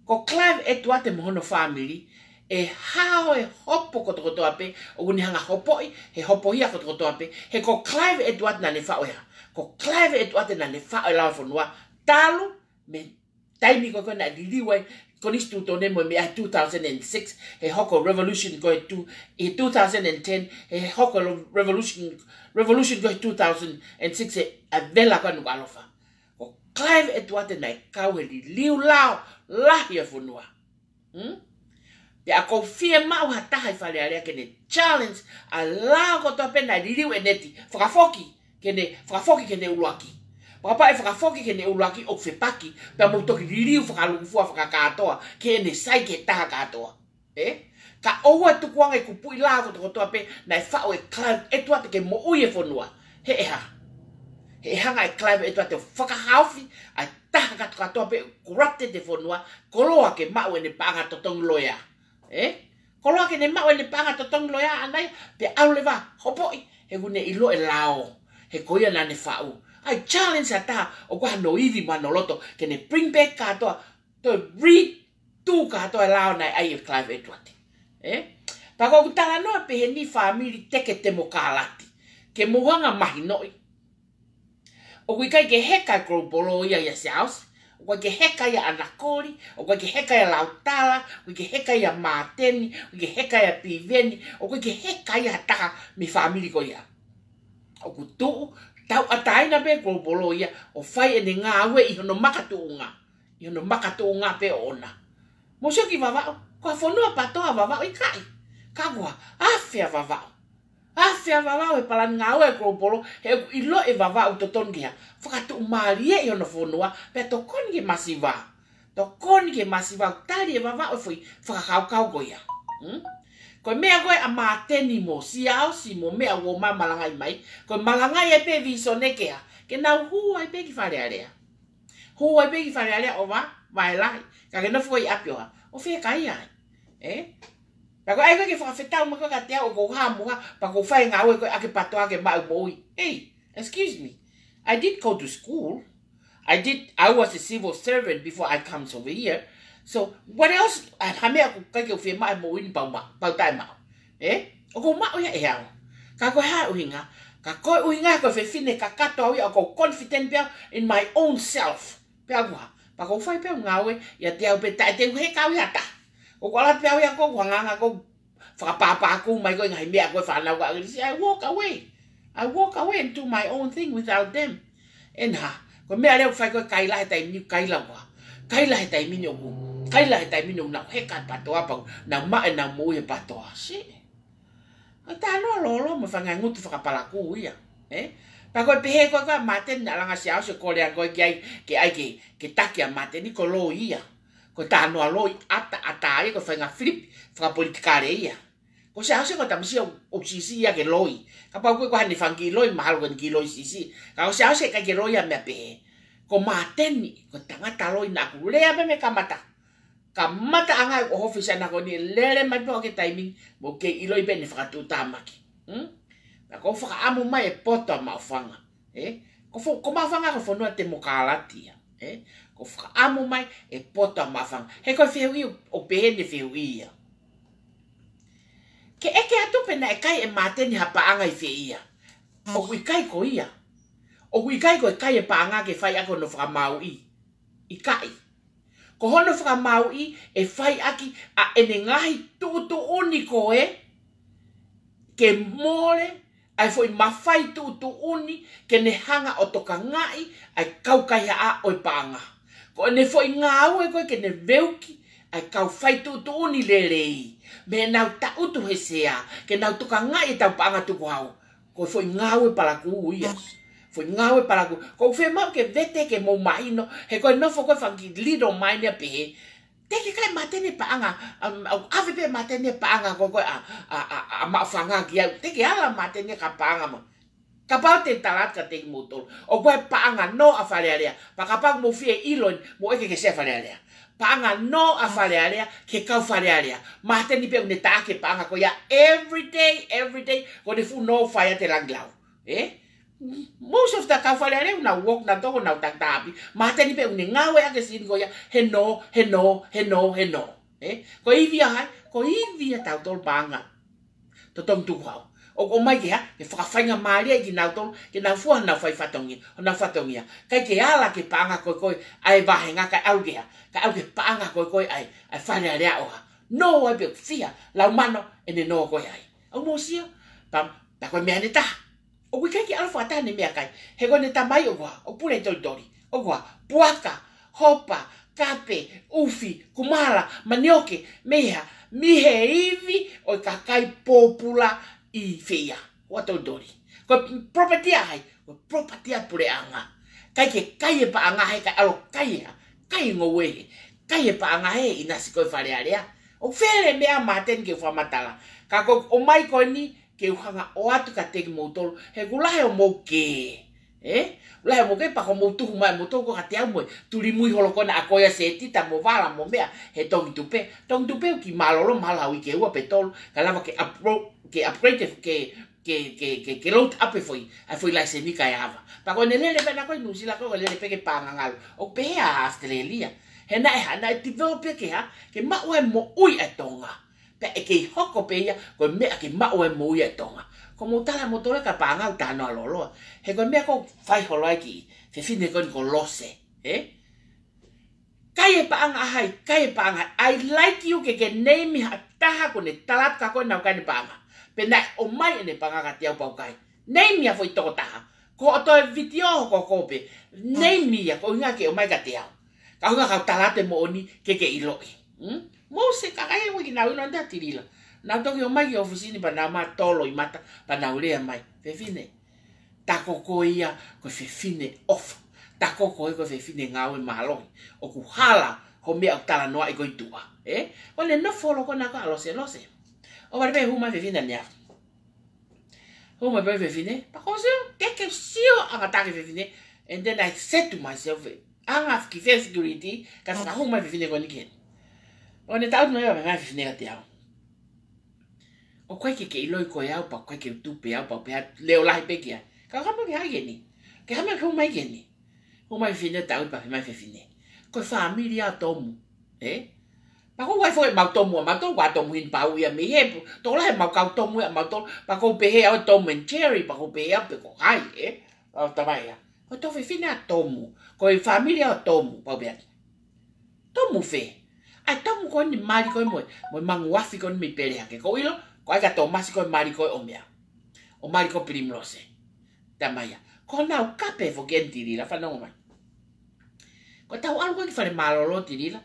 Ko Clive ʻEtuate mo hono fāmili, ʻe hao e hopo kotokotoa pē, ʻoku ne hanga hopoʻi, he hopo ia kotokotoa pē, he ko Clive ʻEtuate naʻa ne faʻu e hā. Ko Clive ʻEtuate naʻa ne faʻu e lao e fonua, talu mei he taimi ko ē ko ē naʻe liliu ai e konisitūtone mo e meʻa he two thousand and six, he hoko e revolution ko ē he two, he two thousand and ten, he hoko e revolution, revolution ko ē he two thousand and six, he ʻa e vela ko ē ʻa Nukuʻalofa. Ko Clive ʻEtuate naʻe kau he liliu lao lahi ʻo e fonua. Hmm? Pea ʻoku ou fiemaʻu ha taha ʻi Fale Alea ke ne challenge ʻa e lao kotoa pē naʻe liliu ʻe Neti. Fakafoki ke ne, fakafoki ke ne ʻuluaki. Pea kapau ʻe fakafoki ke ne ʻuluaki ʻoku fepaki, pea mou toki liliu fakalūkufua fakakātoa, ke ne sai ki he taha kātoa. Ē? Kae ʻoua ʻe tukuange e kupuʻi lao kotokotoa pē naʻe faʻu ʻe Clive ʻEtuate ke moʻui e fonua. He ʻe hā. He ʻe hanga ʻe Clive ʻEtuate ʻo fakahaofi ʻa e taha kātoa kātoa pē corrupted e fonua, koloa ke maʻu ʻene paʻanga totongi loea. Ē? Koloa ke ne maʻu ʻene paʻanga totongi loea ʻaʻana ia, pea ʻalu leva ʻo hopoʻi, he ʻoku ne ʻilo e lao. He ko ia naʻa ne faʻu. I challenge ha taha ʻoku ʻi ai hano ivi mo hono loto, ke ne bring back kātoa, toe redo kātoa e lao naʻe ʻai ʻe Clive ʻEtuate. Ē? Pea ko ʻeku talanoa pehē ni, fāmili, teke temokālati. Ke mou hanga mahinoʻi. ʻOku ʻikai ke heka e Global Law ia ʻia Siaosi. ʻOku ʻikai ke heka ia ʻa Nakoli. ʻOku ʻikai ke heka ia ʻa Lautala. ʻOku ʻikai ke heka ia ʻa Māteni. ʻOku ʻikai ke heka ia ʻa Piveni. ʻOku ʻikai ke heka ia ha taha mei he fāmili ko ia. ʻOku tuʻu, tauʻatāina pē Global Law ia ʻo fai ʻene ngāue ʻi hono makatuʻunga. ʻI hono makatuʻunga pē ʻoʻona. Mou sio ki Vavaʻu, ko ha fonua PATOA Vavaʻu, ʻikai. Ka ko e hā, afe ʻa Vavaʻu. Afe ʻa Vavaʻu he palani ngāue ʻa e Global Law, he ʻoku ʻiloʻi ʻe Vavaʻu totonu ke hā, fakatuʻumālieʻi hono fonua, pea tokoni ki he masiva. Tokoni ki he masiva, ʻoku tali ʻe Vavaʻu e foʻi fakakaukau ko ia. Hmm? Ko e meʻa ko ē ʻa Māteni mo Siaosi mo meʻa ʻoku ma-, malangaʻi mai, ko e malangaʻi ai pē e visone ke hā, ke nau hū ai pē ki Fale Alea. Hū ai pē ki Fale Alea ʻo va-, vaʻe lahi. Ka ke nofo ʻi ʻapi ʻo hā, ʻo fiekaia ai. Ē? Pea ko e ʻai ko ē ke fakafetau mai ko ē kiate au ʻoku ou hā mo hā, pea ʻoku ou fai e ngāue ko ē ʻaki e PATOA ke maʻu moʻui. Hey, excuse me. I did go to school. I did, I was a civil servant before I comes over here. So, what else? ʻA e hā e meʻa ʻoku ʻikai ke u fiemaʻu e moʻui ni pea u ma-, pea u taʻemaʻu. Ē? ʻOku ou maʻu ia ʻe au. Ka ko e hā e ʻuhinga? Ka ko e ʻuhinga ko e fefine kakato au ia, ʻoku ou confident pē au in my own self. Pea u hā, pea ʻoku ou fai pē au e ngāue ʻiate au pē, taʻe te u heka au ia ha taha. ʻOku ʻalu pē au ia ʻoku ou hanganga ʻoku ou fakapāpākū mai ko e ngaahi meʻa ko e fānau ka ʻAngelisi, I walk away. I walk away and do my own thing without them. And hā, ko e meʻa leva ʻoku fai ko ē, kaila he taimi ni, kaila ua. Kaila he taimi ni ʻoku, kaila he taimi ni ʻoku nau heka he PATOA pea nau maʻu ʻenau moʻui he PATOA. Shit. ʻA e talanoa lōloa mo e faʻahinga ngutu fakapalakū ia. Ē? Pea ko e pehē ko ē ko ē ʻa Māteni naʻa langa ʻe Siaosi ʻo kole ange ko ē ke ʻai, ke ʻai ke, ke taki ʻa Māteni, ko e loi ia. Ko e talanoa loi ʻataʻatā ia, ko e faʻahinga filipi fakapolitikale ia. Ko Siaosi ko e tamasiʻi ʻoku, ʻoku siʻisiʻi ia ke loi. Kapau ko e ko haʻane fanga kiʻi loi, mahalo ko ʻene kiʻi loi siʻisiʻi. Ka ko Siaosi ʻikai ke loi ia meʻa pehē. Ko Māteni, ko e tangata loi naʻa ku lea pē mei he kamata. Kamataʻanga ʻo e ʻōfisi ʻana ko eni, lele mai pē ʻo aʻu ki he taimi ni, mou kei ʻiloʻi pē ʻene fakatuʻutāmaki. Hmm? Naʻa ku fakaʻamu mai e poto ʻa Maʻufanga. Ē? Ko fo-, ko Maʻufanga ko e fonua temokalati ia. Ē? Ko e fakaʻamu mai e poto ʻa Maʻufanga. He ko e fehuʻi ʻo, ʻo pehē ni e fehuʻi ia. Ke ʻeke atu pe naʻe kai ʻe Māteni ha paʻanga ʻi fē ia. ʻOku ʻikai ko ia. ʻOku ʻikai ko e kai e paʻanga ke fai ʻaki hono fakamāuʻi. ʻIkai. Ko hono fakamāuʻi ʻe fai ʻaki ʻa ʻene ngaahi tuʻutuʻuni ko ē ke mole ʻa e foʻi mafai tuʻutuʻuni ke ne hanga ʻo tokangaʻi ʻa e kau kaihaʻa ʻo e paʻanga. Ko ʻene foʻi ngāue ko ē ke ne veuki ʻa e kau fai tuʻutuʻuni lelei. Mei heʻenau taʻutu he sea, ke nau tokangaʻi ʻetau paʻanga tukuhau. Ko e foʻi ngāue palakū ia. Foʻi ngāue palakū. ʻOku ou fiemaʻu ke vete ke mou mahino, he ko e nofo ko e fanga kiʻi little mind ia pehē. Te ke kai Māteni paʻanga, um, ʻave pē Māteni paʻanga ko ē ko ē ʻa, ʻa, ʻa, ʻa Maʻufanga ki ai. Te ke ala Māteni ka paʻanga mo. Kapau te tala atu kiate kimoutolu. ʻOku ʻi ai e paʻanga nō ʻa Fale Alea. Pea kapau mou fie ʻilo eni, mou ʻeke ki he sea Fale Alea. Paʻanga nō ʻa Fale Alea, ki he kau Fale Alea. Māteni pē ʻoku ne taʻaki e paʻanga ko ia every day, every day, ko ʻene fuʻu nō fai ʻa e langilau. Ē? Most of the kau Fale Alea, nau walk, nau toko, nau takitaha ʻapi. Māteni pē ʻoku ne ngāueʻaki e sini ko ia, he nō, he nō, he nō, he nō. Ē? Ko e ivi ʻa hai, ko e ivi ʻa tautolu paʻanga. Totongi tukuhau. ʻOku ʻomai ke hā, ke fakafaingamālieʻi kinautolu, ke nau fua honau fai fatongia, honau fatongia. ʻIkai ke ala ki he paʻanga ko ē ko ē ʻa e vāhenga kae ʻalu ki he hā, kae ʻalu ki he paʻanga ko ē ko ē ʻa e, ʻa e Fale Alea ʻo hā. Nō ai pē ʻoku fiha, lau mano, ʻene nō ko ē ai. ʻOku mou sio, pea, pea ko e meʻa ʻe taha. ʻOku ʻikai ke ʻalu fakataha ʻene meʻakai. He ko ʻene tamai ʻoku hā, ʻoku pule ʻi Tolitoli. ʻOku hā, puaka, hopa, kape, ʻufi, kumala, manioke, mei hā, mei he ivi ʻo e kakai pōpula ʻi fē ia. ʻO Tolitoli. Ko e property ʻa hai, ko e property ʻa e puleʻanga. ʻIkai ke kai e paʻanga he kae ʻalu kai e hā, kai e ngoue he, kai e paʻanga he ʻinasi ko ē Fale Alea. ʻOku fele meʻa Māteni ke fakamatala. Ka ko e ʻomai ko eni, ke u hanga ʻo ʻoatu kiate kimoutolu, he ʻoku lahi hoʻomou kē. Ē? Lahi hoʻomou kē pea ko hoʻomou tuhu mai moutolu ko ē kiate au mo e tulimui holo ko ena ʻa ko ia Setita mo Vala mo meʻa he Tongi Tupe. Tongi Tupe ʻoku kiʻi mālōlō mahalo ha uike ʻe ua pe tolu, kae lava ke upro-, ke upgrade ke, ke, ke, ke, ke load up e foʻi, ʻa e foʻi laiseni kae ava. Pea ko ʻene lele pē ʻana ko ē ʻi Nuʻusila ko ē, ko e lele pē ki he paʻanga ngalu. ʻOku pehē ʻa Australia. He naʻe hā, naʻe develop ia ke hā, ke maʻu e moʻui ʻa Tonga. Pea ʻe kei hoko pē ia, ko e meʻa ke maʻu e moʻui ʻa Tonga. Ko hoʻomou tala moutolu e kau paʻanga ʻoku talanoa lōloa. He ko e meʻa ʻoku fai holo ai ki he fefine ko eni ko Lose. Ē? Kai e paʻanga ʻa hai, kai e paʻanga. I like you ke ke name ha taha kuo ne tala atu kia koe naʻa ku kai ʻene paʻanga. Pe naʻe ʻomai ʻene paʻanga kiate au pea u kai. Name ia foʻi tokotaha. Ko hoʻo toe vitiō ko ē ko ē pē. Name ia, ko e ʻuhinga ke ʻomai kiate au. Ka ʻuhinga kau tala atu e moʻoni ke ke ʻiloʻi. Hmm? Mou sio ki he kakai ʻoku ʻikai ke nau ʻilo ʻa Tilila. Nau toki ō mai ki he ʻōfisi ni pea nau ō mai tolo ʻi mata pea nau lea mai. Fefine. Tā ko koe ia ko e fefine ʻofa. Tā ko koe ko e fefine ngāue mālohi. ʻOku hala hoʻo meʻa ʻoku talanoaʻi ko ē ʻi tuʻa. Ē? Ko ʻene nofo holo ko ena ko ē ʻa Lose, Lose. ʻOku vale pē hū mai fefine ʻaneafi. Hū mai pē fefine, pea ko e sio, te ke sio ʻa e ngata ki he fefine, and then I said to myself, ʻanga ki he security, ka fakahū mai fefine ko eni ki heni. ʻO ne taʻutu mai pea pehē mai fefine kiate au. ʻOku ʻikai ke ke ʻiloʻi koe au, pea ʻoku ʻikai ke u tupe au, pea u pehē leʻo lahi pē ki ai. Ka u hā mai ki heni. Ke hā mai ke hū mai ki heni. Hū mai fefine taʻutu pea pehē mai fefine. Ko e fāmili ʻa Tomu. Ē? Pea ko e ʻai foki ʻemau Tomu ʻamautolu, ko e Tomu hini pau ia mei he, tokolahi ʻemau kau Tomu ia ʻamautolu, pea ko e pehē au Tom and Jerry, pea ko e pehē au pe ko hai, ē? Pea u tala mai ia. Ko e toe fefine ʻa Tomu, ko e fāmili ʻa Tomu, pea u pehē. Tomu fē? ʻAi Tomu ko eni mali ko ē mo e, mo e manguafi ko eni mei Pelehake, ko e ʻilo, ko e ʻai kia Tōmasi ko e mali ko ē ʻo meʻa. ʻO mali ko ē Pilimilose. Tala mai ia. Ko honau kape foki eni Tilila, fanongo mai. Ko ʻetau ʻalu ko ē ki fale mālōlō Tilila.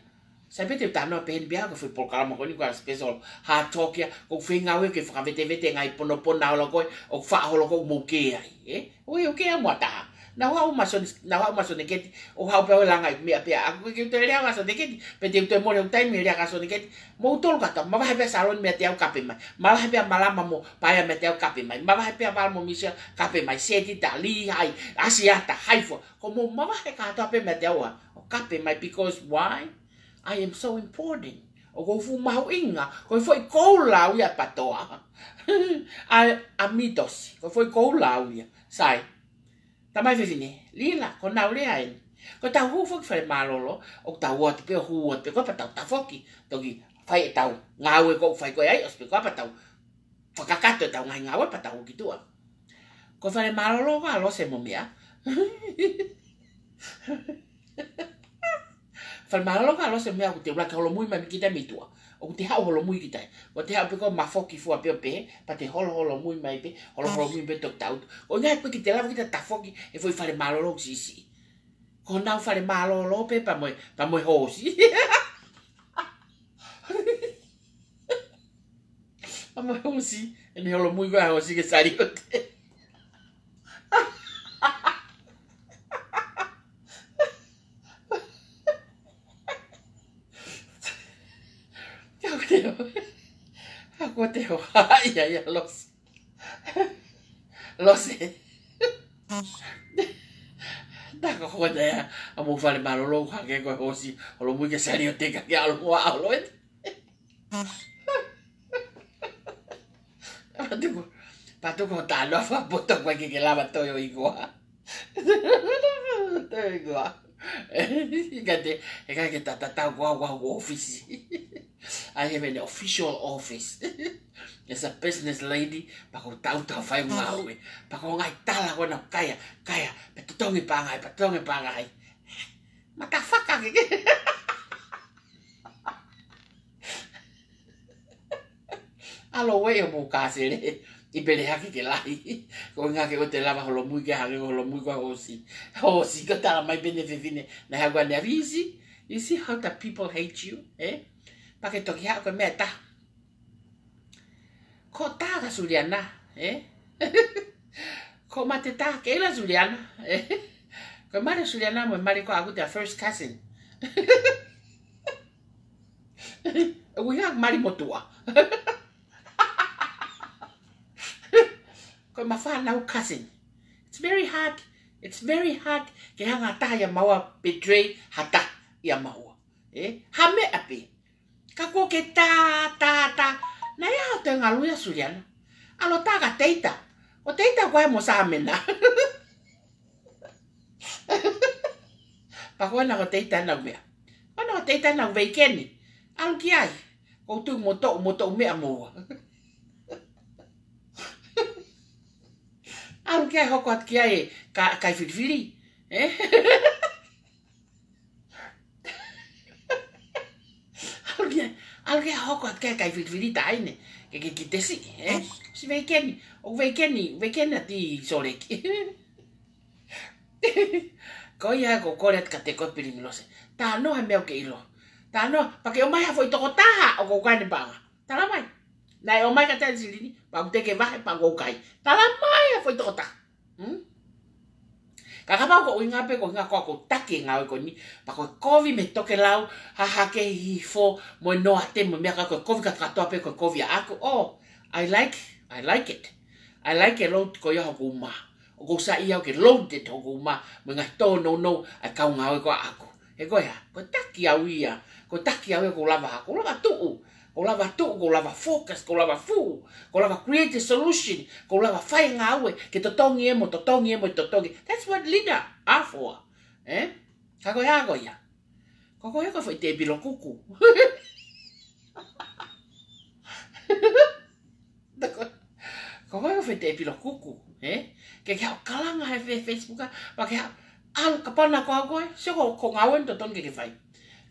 Sai pē te u talanoa pehē ni pea ko e foʻi polokalama ko eni ko e special hā toki ia, ko e feinga au ia ke fakavetevete ngaahi ponopona holo ko ē, ʻoku faʻa holo ko ē ʻoku mou kē ai, ē? ʻOku ʻikai ke u kē au mo ha taha. Naʻu haʻu mo Soni, naʻu haʻu mo Soni Keti, ʻo haʻu pē ʻo langa e meʻa pē ʻaʻaku, ke u toe lea mo Soni Keti, pe te u toe mole hoku taimi he lea kia Soni Keti. Mou tolu kātoa, mavahe pē ʻa Saloni meiate au kape mai. Mavahe pē ʻa Malama mo Paea meiate au kape mai. Mavahe pē ʻa Val mo Michelle kape mai. Setita, Lihai, Asiata, Haifua. Ko mou mavahe kātoa pē meiate au ʻo kape mai, because why? I am so important. ʻOku ou fuʻu mahuʻinga, ko e foʻi koula au ia PATOA. ʻA, ʻa Mitosi, ko e foʻi koula au ia. Sai. Tamai fefine, Lila, ko ʻenau lea eni. Ko ʻetau hū foki fale mālōlō, ʻoku tau ō atu pē ʻo hū atu pē, ko e pea tau tafoki, toki fai ʻetau ngāue ʻoku fai ko ē ai, ʻosi pē ko e pea tau fakakakato ʻetau ngaahi ngāue pea tau hū ki tuʻa. Ko e fale mālōlō ko ē ʻa Lose mo meʻa. Fale mālōlō ko ē ʻa Lose mo meʻa ʻoku te ʻuluaki holomui mai kita mei tuʻa. ʻOku te haʻu holomui kita. ʻOku te haʻu pē ko ē ʻo mafoki fua pē ʻo pehē, pea te holoholomui mai pē, holoholomui pē toki tau. Ko e ʻuhinga ia ʻoku ʻikai te lava kita ʻo tafoki he foʻi fale mālōlō siʻisiʻi. Ko honau fale mālōlō pē pea mo e, pea mo e hoosi. Pea mo e hoosi, ʻene holomui ko ē ʻa e hoosi ki he saliote. ʻOku te ō, ʻoku te ō, ia, ia, Lose. Lose. Taka ko ʻene ʻa mo fale mālōlō hake ko e hoosi, holomui ki he saliote ka ke ʻalu mo ʻalu ē. Pea tuku, pea tuku ʻo tānoa fakapoto ko ē ke ke lava toe ʻo ikoa. Toe ʻo ikoa. Ka te, ʻe ka ke tatatau ko au, ko au ko e office. I have an official office. As a business lady, pea ʻoku ou tautau fai ngāue. Pea ko e ngaahi tala ko ena ʻoku kaia, kaia, pea totongi pangahai, pea totongi pangahai. Matafaka ke ke. ʻAlu ē ʻo mou kasele. ʻI pele hake ke lahi. Ko e ʻuhinga ke ʻoua te lava holomui ke hangē ko e holomui ko ē ʻa e hoosi. Hoosi ko e tala mai pē ʻe he fefine. Naʻe haʻu ko ē ʻanenai, you see? You see how the people hate you, eh? Pea ke toki haʻu ko e meʻa ʻe taha. Ko e tā kia Suliana, eh? Ko e mate tā kia Suliana, eh? Ko e mali ʻo Suliana mo e mali ko ē ʻaʻaku, they are first cousin. ʻOku ʻi ai mali motuʻa. Ko e mafana ʻo cousin. It's very hard. It's very hard ke hanga ʻe ha taha ʻia maua ʻo betray ha taha ʻia maua. Eh? Ha meʻa pē. Ka ko e tā, tā, tā. Naʻe ʻi ai ha toe ngalu ia Suliana. ʻAlu ʻo tā kia Teita. Ko Teita ko ē mo Sāmena. Pea ko ena ko Teita ʻenau meʻa. Ko ena ko Teita ʻenau veikeni. ʻAlu ki ai. Ko e tuʻu mo toʻu, mo toʻu meʻa mo ua. ʻAlu ki ai hoko atu ki ai ka, kai filifili. Eh? ʻAlu ki ai, ʻalu ki ai hoko atu ki ai kai filifili taʻahine. Ke, ke, ke tesi, eh? Si veikeni, ʻo veikeni, veikeni ʻa e Sōleki. Ko ia ʻoku ou kole atu kiate koe Pilingi Lose. Talanoa he meʻa ʻoku ke ʻilo. Talanoa, pea ke ʻomai ha foʻi tokotaha ʻoku ʻikai ke ne paʻanga. Tala mai. Naʻe ʻomai kiate au ʻa Silini, pea ʻoku teʻeki vahe pea ʻoku kai. Tala mai ha foʻi tokotaha. Hmm? Ka kapau ko e ʻuhinga pē ko e ʻuhinga ko ʻeku taki e ngāue ko eni, pea ko e kovi mei he tokelau, hahake hifo, mo e noate mo e meʻa ka ko e kovi kātoa pē ko e kovi ʻaʻaku. Oh, I like, I like it. I like e load ko ia hoku uma. ʻOku ou saiʻia au ke loaded hoku uma mo e ngaahi tōnounou ʻa e kau ngāue ko ē ʻaʻaku. He ko e hā, ko e taki au ia, ko e taki au ia ʻoku ou lava, ʻoku ou lava tuʻu, ʻoku ou lava tuʻu, ʻoku ou lava focus, ʻoku ou lava fuʻu, ʻoku ou lava create a solution, ʻoku ou lava fai e ngāue ke totongi ē mo totongi ē mo totongi. That's what leader are for. Eh? Ka ko e hā ko ia? Ko koe ko e foʻi tēpilo kuku. Ko koe ko e foʻi tēpilo kuku, eh? Ke ke haʻu ʻo kalanga he fe-, Facebook ā, pea ke haʻu, ʻalu kapau naʻa ko au koe, sio ko, ko e ngāue eni totonu ke ke fai.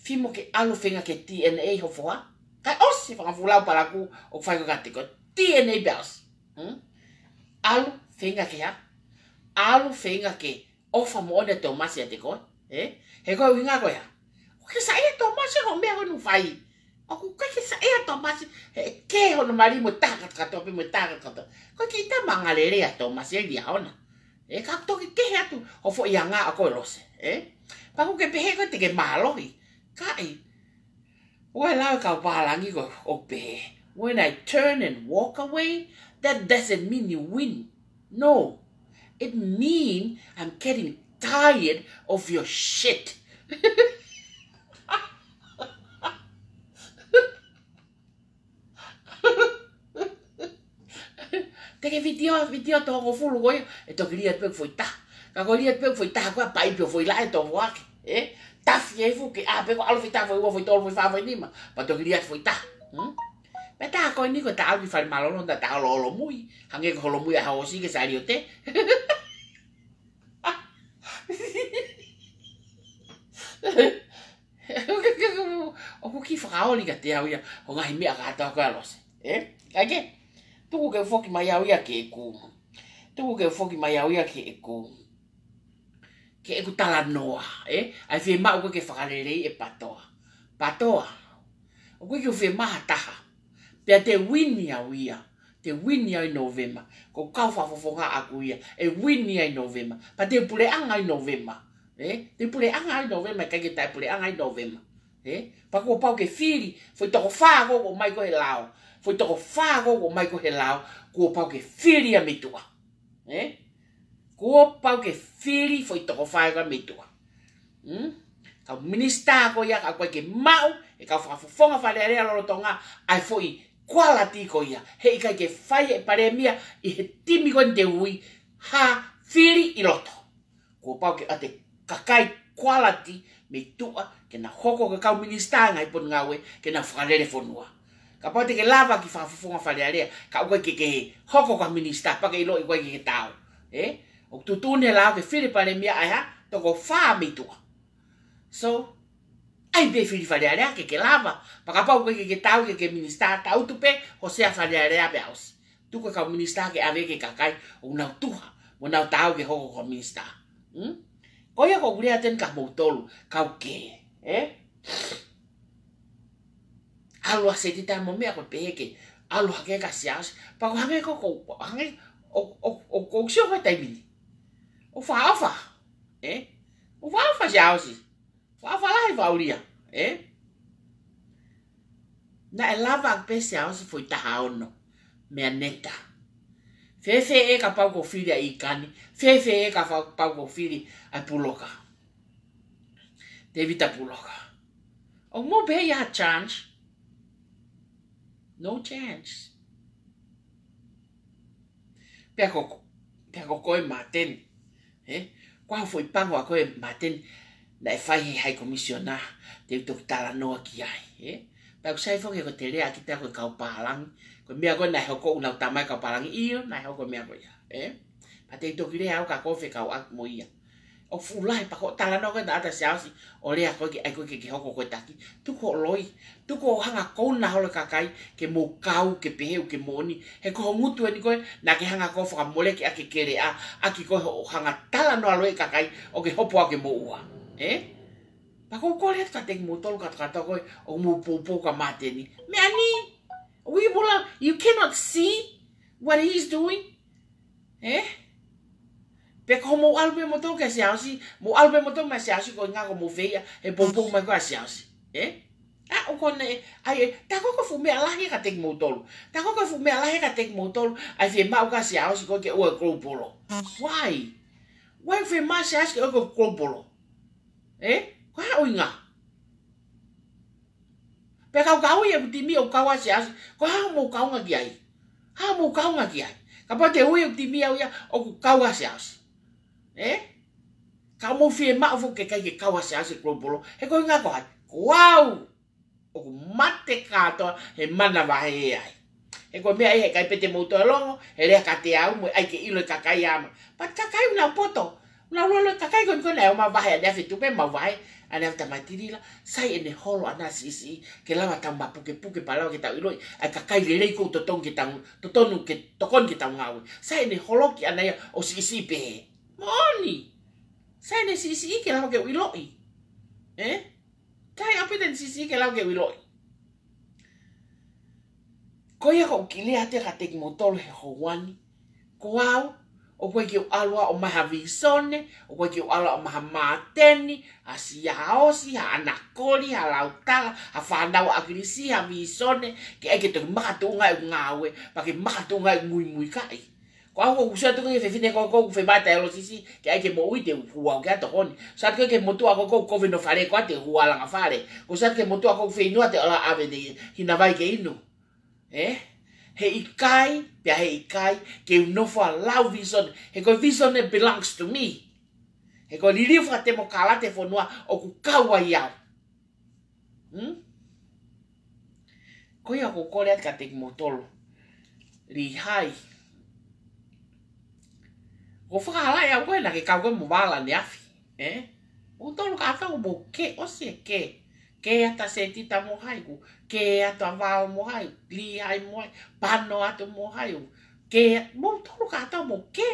Fiemaʻu ke ʻalu ʻo feinga ke DNA ho foha. Kae ʻosi fanga fuʻu lau palakū ʻoku fai ko ē kiate koe. DNA pē ʻosi. Hmm? ʻAlu ʻo feinga ke haʻu. ʻAlu ʻo feinga ke ʻofa moʻoni ʻa Tōmasi ʻiate koe, eh? He ko e ʻuhinga ko e hā? ʻOku ke saiʻia Tōmasi hoʻo meʻa ko ē ʻoku fai. ʻOku ʻikai ke saiʻia Tōmasi, he ʻe kē hono mali mo e taha kātoa pē mo e taha kātoa. Ko e kiʻi tama angalelei ʻa Tōmasi ʻi Liahona. ʻE, ka toki kehe atu hoʻo foʻi anga ʻa koe, Lose, ē? Pea ʻoku ke pehē ko ē te ke mālohi. Kaʻi. ʻOua ʻe lau e kau pālangi ko ē ʻo pehē, "When I turn and walk away, that doesn't mean you win." No. It mean I'm getting tired of your shit. Te ke vitiō, vitiō toko fulu ko ia, ʻe toki lī atu pē foʻi taha. Ka ko e lī atu pē foʻi taha ko ē, paipi ʻo foʻi laʻe toko ake, ē? Tafi ai fuʻu ke ʻā pē ko e ʻalu foʻi taha, foʻi ua, foʻi tolu, foʻi fā, foʻi nima, pea toki lī atu foʻi taha. Hmm? Pea tā ko eni ko e tā ʻalu ki fale mālōlō, tā tā holo holomui, hangē ko e holomui ʻa e hausi ki he saliote. ʻOku kiʻi fakaoli kiate au ia hoʻo ngaahi meʻa kātoa ko ē, Lose, ē? Kae kehe, tuku ke u foki mai au ia ki heʻeku, tuku ke u foki mai au ia ki heʻeku, ki heʻeku talanoa, ē? ʻA e fiemaʻu ko ē ke fakaleleiʻi ʻe Patoa. Patoa, ʻoku ʻikai ke u fiemaʻu ha taha. Pea te u wini au ia. Te u wini au ʻi Nōvema. Ko e kau fakafofonga ʻaʻaku ia. ʻE wini au ʻi Nōvema. Pea te u puleʻanga ʻi Nōvema. Ē? Te u puleʻanga ʻi Nōvema, ʻikai ke taʻepuleʻanga ʻi Nōvema. Ē? Pea kuo pau ke fili foʻi toko fā ko ē ʻoku ʻomai ko ē he lao. Foʻi toko fā ko ē ʻoku ʻomai ko ē he lao. Kuo pau ke fili ia mei tuʻa. Ē? Kuo pau ke fili foʻi toko fā ko ē mei tuʻa. Hmm? Kau minisitā ko ia, ka ʻoku ʻikai ke maʻu ʻe he kau fakafofonga Fale Alea lolotonga ʻa e foʻi kualiti ko ia. He ʻikai ke fai ʻe he palēmia ʻi he timi ko eni te u ui ha fili ʻi loto. Kuo pau ke ʻoatu ʻe he kakai kualiti mei tuʻa ke na hoko ko e kau minisitā ʻi he ngaahi potungāue ke na fakalele fonua. Kapau te ke lava ke fakafofonga Fale Alea, ka ʻoku ʻikai ke ke hoko ko ha minisitā, pea ke ʻiloʻi ʻoku ʻikai ke ke taau. Ē? ʻOku tuʻutuʻuni he lao ke fili palēmia ʻa e hā? Toko fā mei tuʻa. So, ʻai pē fili Fale Alea ke ke lava. Pea kapau ʻoku ʻikai ke ke taau ke ke minisitā, tangutu pē hoʻo sea Fale Alea pea ʻosi. Tuku e kau minisitā ke ʻave ki he kakai ʻoku nau tuha mo nau taau ke hoko ko ha minisitā. Hmm? Ko ia ʻoku ou lea atu eni kia moutolu, kau kehe, ē? ʻAlu ʻa Setita mo meʻa ko e pehē ke ʻalu hake kia Siaosi. Pea ko e hangē ko, ko, hangē ʻo, ʻo, ʻo, ʻoku ou sio ko e taimi ni ʻoku fakaʻofa, ē? ʻOku fakaʻofa Siaosi. Fakaʻofa lahi, fakaulia, ē? Naʻe lava pē Siaosi foʻi taha ono meia Neta. Fēfē ē kapau ko e fili ʻa ʻIkani? Fēfē ē kapau ko e fili ʻa Puloka? Tēvita Puloka. ʻOku mou pehē ʻe ʻi ai ha chance? No chance. Pea ko, pea ko koe Māteni, ē? Ko e hā e foʻi pango ʻa koe Māteni naʻe fai ʻe he High Commissioner te u toki talanoa ki ai, ē? Pea ʻoku sai foki ko e te lea ʻaki pea ko e kau pālangi. Ko e meʻa ko ē naʻe hoko ʻoku nau tala mai e kau pālangi, ʻio, naʻe hoko e meʻa ko ia, ē? Pea te u toki lea au ka ko e fekauʻaki mo ia. ʻOku fuʻu lahi pea ko e talanoa ko ē naʻe ʻatā ʻe Siaosi ʻo lea ko ē ke ʻai ko ē ke ke hoko ko e taki. Tuku hoʻo loi. Tuku hoʻo hanga ʻo kouna holo e kakai ke mou kau, ke pehē ʻoku ke moʻoni. He ko ho ngutu eni ko ē naʻa ke hanga ko ē ʻo fakamoleki ʻaki e keleʻa, ʻaki ko ē hoʻo hanga ʻo talanoa loi e kakai ʻoku ke hopo ʻo ke moʻua. Ē? Pea ʻoku ou kole atu kiate kimoutolu kātoa kātoa ko ē ʻoku mou poupou kia Māteni. Meʻa ni. We will, you cannot see what he's doing. Ē? Pea ko hoʻomou ʻalu pē moutolu kia Siaosi, mou ʻalu pē moutolu maʻa Siaosi ko e ʻuhinga ko hoʻomou feia he poupou mai ko ē ʻa Siaosi. Ē? ʻA, ʻoku ne, ʻai, ē, tā ko e fuʻu meʻa lahi kiate kimoutolu. Tā ko e fuʻu meʻa lahi kiate kimoutolu ʻa e fiemaʻu kia Siaosi ko ē ke ʻoua ʻe close polo. Why? Why fiemaʻu Siaosi ke ʻoua ʻe close polo? Ē? Ko e hā e ʻuhinga? Pea ka u kau ʻi heʻeku timi ʻoku kau ai Siaosi, ko e hā hoʻomou kaunga ki ai? Hā hoʻomou kaunga ki ai? Kapau te u ui heʻeku timi au ia ʻoku kau ai Siaosi, ē? Ka mou fiemaʻu foki ke ʻikai ke kau ai Siaosi he close polo, he ko e ʻuhinga ko hai? Ko au ʻoku mate kātoa he manavahē ai. He ko e meʻa ia he ʻikai pē te mou toe longo he lea kiate au mo e ʻai ke ʻilo e kakai ʻa mai. But kakai ʻoku nau poto. ʻOku nau lolo e kakai ko eni ko ē naʻe ō mai ʻo vahe ʻaneafi, tuʻu pē ʻemau vahe ʻaneafi, Tamai Tilila. Sai ʻene holo ʻana siʻisiʻi ke lava ʻo tau mapukepuke pea lava ke tau ʻiloʻi ʻa e kakai lelei ʻoku totonu ke tau, totonu ke, tokoni ke tau ngāue. Sai ʻene holoki ʻana ia ʻo siʻisiʻi pehē. Moʻoni. Sai ʻene siʻisiʻi ke lava ke u ʻiloʻi. Ē? Sai ʻaupito ʻene siʻisiʻi ke lava ke u ʻiloʻi. Ko ia ʻoku ou kiʻi lea atu kiate kimoutolu he houa ni. Ko au, ʻOku ʻikai ke u ʻalu ʻo ʻomai ha visone, ʻoku ʻikai ke u ʻalu ʻo ʻomai ha māteni, ha siaosi, ha ʻanakoli, ha lautala, ha fānau ʻa ʻAkilisi, ha visone, ke ʻai ke toki makatuʻunga ʻeku ngāue, pea ke makatuʻunga ʻeku muimuikaʻi. Ko au ʻoku sio atu ki he fefine ko ē ʻoku fai mai ʻa e L C C, ke ʻai ke moʻui te u hū au ki ai ʻo tokoni. Sio atu ki he motuʻa ko ē ʻoku kovino fale ko ē te u hū ʻo langa fale. Ko sio atu ki he motuʻa ko ē ʻoku feinua te u ʻalu ʻo ʻave ʻene hina vai ke inu. Ē? He ʻikai, pea he ʻikai, ke u nofo ʻo lau visone. He ko e visone belongs to me. He ko e liliu fakatemokalati e fonua ʻoku kau ai au. Hmm? Ko ia ʻoku ou kole atu kiate kimoutolu. Lihai. ʻOku fakahalaʻi au ko ē naʻa ke kau ko ē mo Vala ʻaneafi. Ē? Moutolu kātoa mou kē ʻosi e kē. Kē atu ʻa Setita mo Haiku. Kē atu ʻa Vala mo Haiku. Lihai mo Haiku. Pano atu mo Haiku. Kē, moutolu kātoa mou kē.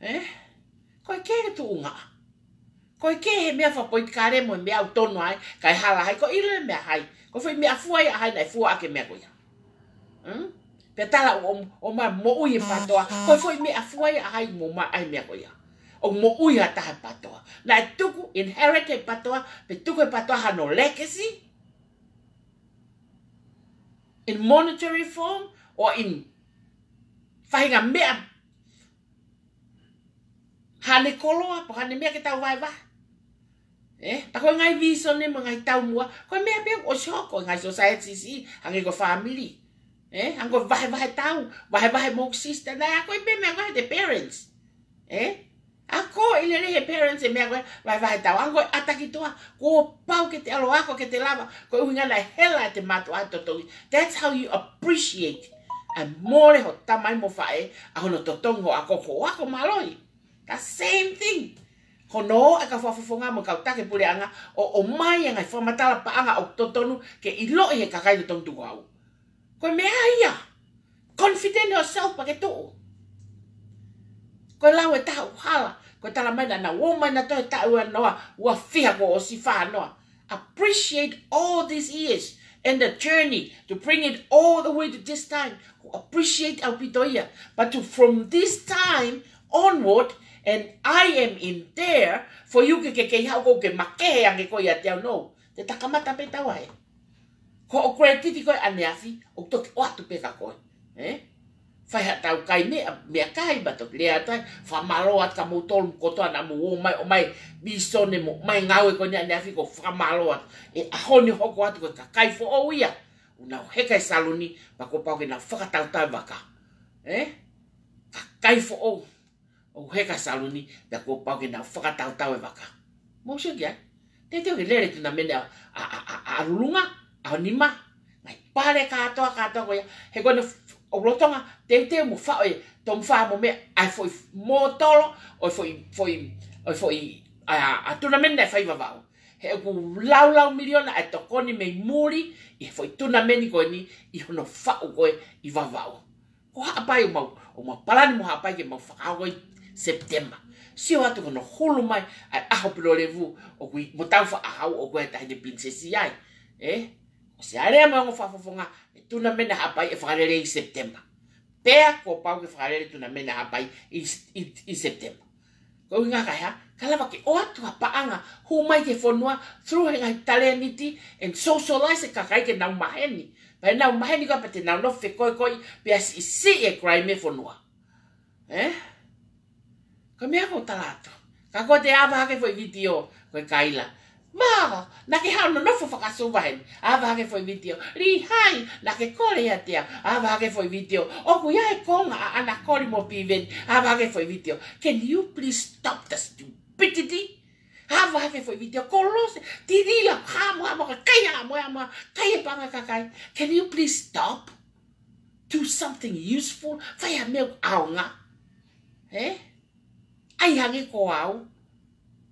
Ē? Ko e kē ke tuʻunga. Ko e kē he meʻa fakapolitikale mo e meʻa ʻoku tonu ai, kae hala hai, ko e ʻilo e meʻa hai. Ko e foʻi meʻafua ia hai naʻe fua ʻaki e meʻa ko ia. Hmm? Pea tala ʻo, ʻo, ʻomai moʻui e PTOA, ko e foʻi meʻafua ia hai mo ʻomai ai e meʻa ko ia. ʻO moʻui ha taha PTOA. Naʻe tuku, inherit e PTOA, pe tuku e PTOA hano legacy, in monetary form, or in faʻahinga meʻa haʻane koloa, pe ko haʻane meʻa ke tau vahevahe. Ē, pea ko e ngaahi visone mo e ngaahi taumuʻa, ko e meʻa pē ʻoku ʻosi hoko ʻi he ngaahi society siʻi, hangē ko e family. Ē, hangē ko e vahevahe tau, vahevahe mo e sister, naʻe ako ia pē meʻa ko ē he parents. Ē, ako ʻi lele he parents e meʻa ko ē, vahevahe tau, hangē ko e ʻata ki tuʻa, kuo pau ke te ʻalu ʻo ako ke te lava, ko e ʻuhinga naʻe hela ʻete mātuʻa he totongi. That's how you appreciate. ʻA e mole ho tamai mo faʻē, ʻa hono totongi ho ako ko e ako mālohi. The same thing. Hono ō e kau fakafofonga mo e kau taki puleʻanga ʻo ʻomai e ngaahi fakamatala paʻanga ʻoku totonu ke ʻiloʻi he kakai totongi tukuhau. Ko e meʻa ia. Confident yourself pea ke tuʻu. Ko e lau e taha ʻoku hala. Ko e tala mai naʻa nau ō mai nautolu he taʻu ua noa, ua fiha kuo ʻosi, fā noa. Appreciate all these years and the journey to bring it all the way to this time. Ko e appreciate ʻaupito ia. But to, from this time onward, and I am in there, for you ke, ke kei haʻu ko ē ke makehe ange koe ʻiate au, no. Te ta kamata pē taua he. Ko hoʻo credit koe ʻaneafi, ʻoku toki ʻoatu pē kia koe. Ē? Fai haʻatau kai meʻa, meʻakai, pea toki lea atu ai, fakamālō atu kia moutolu kotoa naʻa mou ō mai, ʻomai visone mo ʻomai ngāue ko eni ʻaneafi, ʻoku ou fakamālō atu. ʻE ʻaho ni ʻoku hoko atu ko e kakai foʻou ia. ʻOku nau heka he saluni, pea kuo pau ke nau fakatautau e vaka. Ē? Kakai foʻou. ʻOku heka he saluni, pea kuo pau ke nau fakatautau e vaka. Mou sio ki ai. Teuteu ke lele e tunamene ʻa, ʻa, ʻa, ʻa, ʻa Lulunga, ʻa Honima. Ngaahi pale kātoa, kātoa ko ia. He ko ena f-, ʻoku lolotonga, teuteu mo faʻo e, tomu fā mo meʻa, ʻa e foʻi mōtolo, ʻo e foʻi, foʻi, ʻo e foʻi, ʻa, ʻa tunamene naʻe fai ʻi Vavaʻu. He ʻoku laulau miliona ʻa e tokoni mei muli, ʻi he foʻi tunamene ko eni, ʻi hono faʻu ko ē ʻi Vavaʻu. Ko Haʻapai ʻoku mau, ʻoku mau palani mo Haʻapai ke mau fakahoko ʻi Sepitema. Sio atu ko hono hulu mai ʻa e ʻaho Pilolevu ʻoku ʻi, mo Taufaʻāhau ʻoku ʻi ai e Taʻahine Pilinisesi ai. Ē? ʻOsi ʻa e lea mo e ongo fakafofonga, e tunamene Haʻapai ʻe fakalele ʻi Sepitema. Pea kuo pau ke fakalele tunamene Haʻapai ʻi, ʻi, ʻi Sepitema. Ko e ʻuhinga ko e hā, ka lava ke ʻoatu ha paʻanga, hū mai ki he fonua, through he ngaahi talēniti, and socialize e kakai ke nau maheni. Pea nau maheni ko ē pea te nau nofo fekoekoeʻi, pea siʻisiʻi e crime e fonua. Ē? Ko e meʻa ʻoku ou tala atu. Ka ko e te ava hake foʻi vitiō, ko e kaila. Mao, naʻa ke haʻu ʻo nofo fakasuva heni. Ava hake foʻi vitiō. Lihai, naʻa ke kole ʻiate au. Ava hake foʻi vitiō. ʻOku ʻi ai e konga ʻa ʻAna Koli mo Piveni. Ava hake foʻi vitiō. Can you please stop the stupidity? Ava hake foʻi vitiō. Kolose, tilila, hamo, hamo, kakai, hamo, hamo, kai e paʻanga kakai. Can you please stop? Do something useful. Fai ha meʻa ʻaonga. Ē? ʻAi hangē ko au.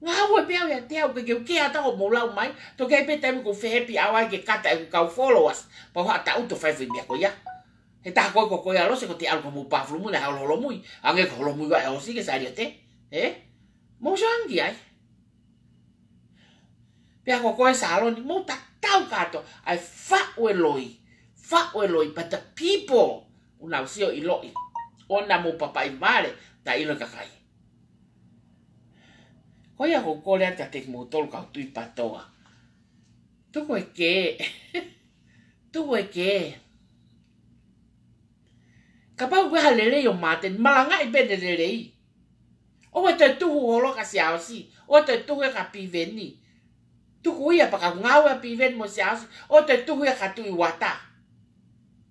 Ngāue pē au ʻiate au ke, ke u kē atu ʻo mou lau mai. Toki ʻi ai pē taimi ʻoku ou fie happy hour ai ke kata ʻeku kau followers. Pea u haʻu atu ʻo fai foʻi meʻa ko ia. He taha ko ē ko koe ʻa Lose ko ʻete ʻalu ki homou bathroom naʻe holoholomui. Hangē ko e holomui ʻa e ʻosi ke saliote. Ē? Mou sio ange ai. Pea ko koe Saloni, mou tatau kātoa, ʻa e faʻu e loi, faʻu e loi, but the people, ʻoku nau sio ʻiloʻi. ʻoua naʻa mou papaʻi vale, taʻeʻilo e kakai. Ko ia ʻoku ou kole atu kiate kimoutolu kau tui PATOA. Tuku e kē. Tuku e kē. Kapau ʻoku ʻi ai ha lelei ʻo Māteni, malangaʻi pē ʻene lelei. ʻOua ʻe toe tuhu holo kia Siaosi, ʻoua ʻe toe tuhu ia kia Piveni. Tuku ia pea ka ngāue ʻa Piveni mo Siaosi, ʻoua ʻe toe tuhu ia kia Tuʻi Uata.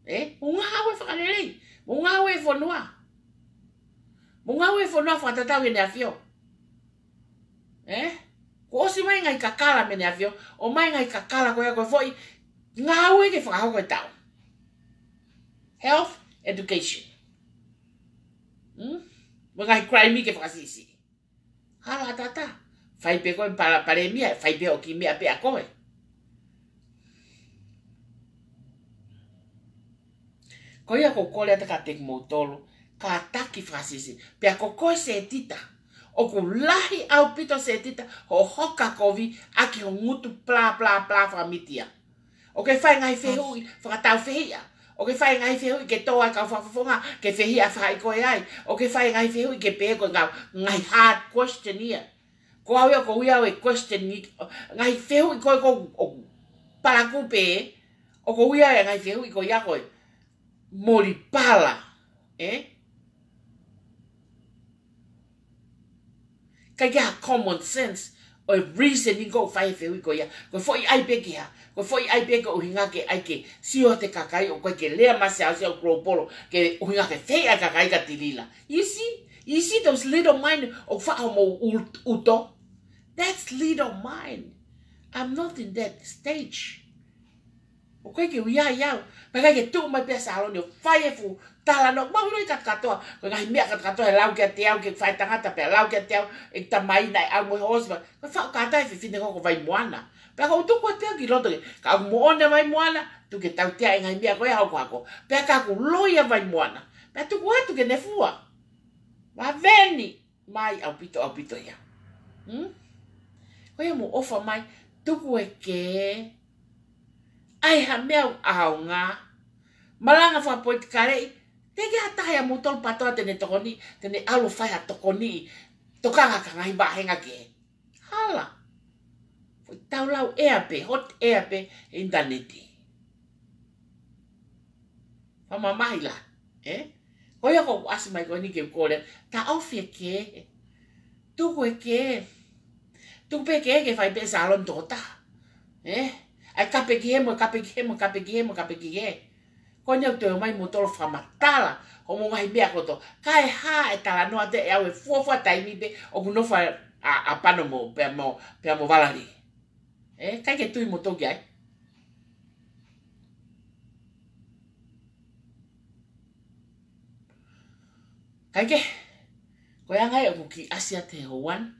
Ē? Mou ngāue fakalelei, mou ngāue e fonua. Mou ngāue e fonua fakatatau ki heʻene ʻAfio. Ē? Kuo ʻosi mai ngaahi kakala mei heʻene ʻAfio, ʻomai ngaahi kakala ko ia ko e foʻi ngāue ke fakahoko e taʻu. Health, education. Hmm? Mo e ngaahi crime ke fakasiʻisiʻi. Hala ʻatā. Fai pē koe pala-, palēmia, fai pē ʻoku kiʻi meʻa pē ʻa koe. Ko ia ʻoku ou kole atu kiate kimoutolu, kātaki fakasiʻisiʻi. Pea ko koe Setita, ʻoku lahi ʻaupito Setita hoʻo hoka kovi ʻaki ho ngutu blah, blah, blah fakamitia. ʻOkú ke fai ngaahi fehuʻi fakatāufehiʻa. ʻOkú ke fai ngaahi fehuʻi ke tō ai kau fakafofonga ke fehiʻa faʻahi koe ai. ʻOkú ke fai ngaahi fehuʻi ke pehē ko e ngaahi, ngaahi hard question ia. Ko au ia, ʻoku ou ʻi ai e question ni, ngaahi fehuʻi ko ē ʻoku ou palakū pē, ʻoku ou ʻi ai e ngaahi fehuʻi ko ia ko e moli pala, ē? ʻIkai ke ʻi ai ha common sense ʻo e reasoning ʻoku fai e fehuʻi ko ia. Ko e foʻi ʻai pē ki hā? Ko e foʻi ʻai pē ko e ʻuhinga ke ʻai ke sio atu e kakai ʻoku ʻikai ke lea mai Siaosi ʻo Global ke ʻuhinga ke fehiʻa e kakai kia Tilila. You see? You see those little mind ʻoku faʻa hoʻomou ʻu-, ʻuto? That's little mind. I'm not in that stage. ʻOku ʻikai ke u ʻi ai au. Pea ʻikai ke tuʻu mai pē ʻa Saloni ʻo fai e fuʻu talanoa. Mau ʻilo e katokatoa. Ko e ngaahi meʻa katokatoa he lau kiate au ke fai tangata pea lau kiate au e tamai naʻe ʻalu mo e hoosi. Ko e faʻu kātaki e fefine ko ē ko Vaimoana. Pea ʻoku ou tuku atu au ki loto ke, ka ʻoku moʻoni ʻa Vaimoana, tuku ke tautea e ngaahi meʻa ko ia ʻoku hoko. Pea ka ʻoku loi ʻa Vaimoana, pea tuku atu ke ne fua. Vaveni mai ʻaupito, ʻaupito ia. Hmm? Ko ia mou ʻofa mai, tuku e kē. ʻAi ha meʻa ʻoku ʻaonga. Malanga fakapolitikale, teʻeki ha taha ia moutolu PATOA te ne tokoni, te ne ʻalu fai ha tokoni, tokanga ki he ngaahi vāhenga kehe. Hala. Foʻi taulau ʻea pē, hot air pē, ʻinitaneti. Fakamamahi lā, ē? Ko ia ʻoku ou ʻasi mai ko eni ke u kole, taʻofi e kē. Tuku e kē. Tuku pē kē ke fai pē ʻe Saloni tokotaha. Ē? ʻAi kape ki hē mo, kape ki hē mo, kape ki hē mo, kape ki hē. Ko eni ʻoku toe ō mai moutolu fakamatala hoʻomou ngaahi meʻa kotoa. Kae hā e talanoa atu ʻe au he fuofua taimi pē ʻoku nofo ai ʻa, ʻa Pano mo, pea mo, pea mo Valali. Ē, ʻikai ke tui moutolu ki ai. ʻIkai ke, ko e anga ia ʻoku ou kiʻi ʻasi atu he houa ni,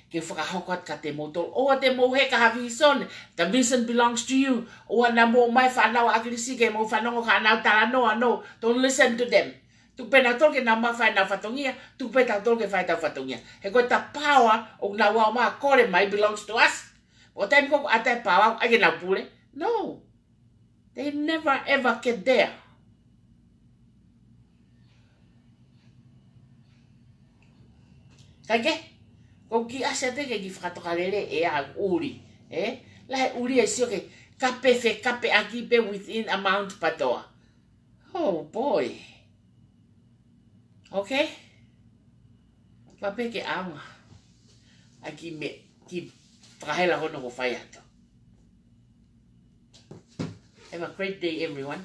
ke fakahoko atu kiate moutolu. ʻOua te mou heka ha visone, the vision belongs to you. ʻOua naʻa mou ʻomai fānau ʻa ʻAkilisi ke mou fanongo ki heʻenau talanoa, no, don't listen to them. Tuku pē nautolu ke nau ō mai fai ʻenau fatongia, tuku pē tautolu ke fai ʻetau fatongia. He ko e power ʻoku nau ō mai ʻo kole mai belongs to us. ʻO taimi ko ē ʻoku ʻatā e power, ʻai ke nau pule. No. They never ever get there. Kae kehe, ʻoku ou kiʻi ʻasi atu ke kiʻi fakatokalele ʻe au ʻuli. Ē? Lahi e ʻuli e sio ke kape fekapeʻaki pē within amount PATOA. Oh boy. Okay. Pea pehē ke ʻaonga ʻa e kiʻi meʻa, kiʻi fakahela ko eni ʻoku ou fai atu. Have a great day, everyone.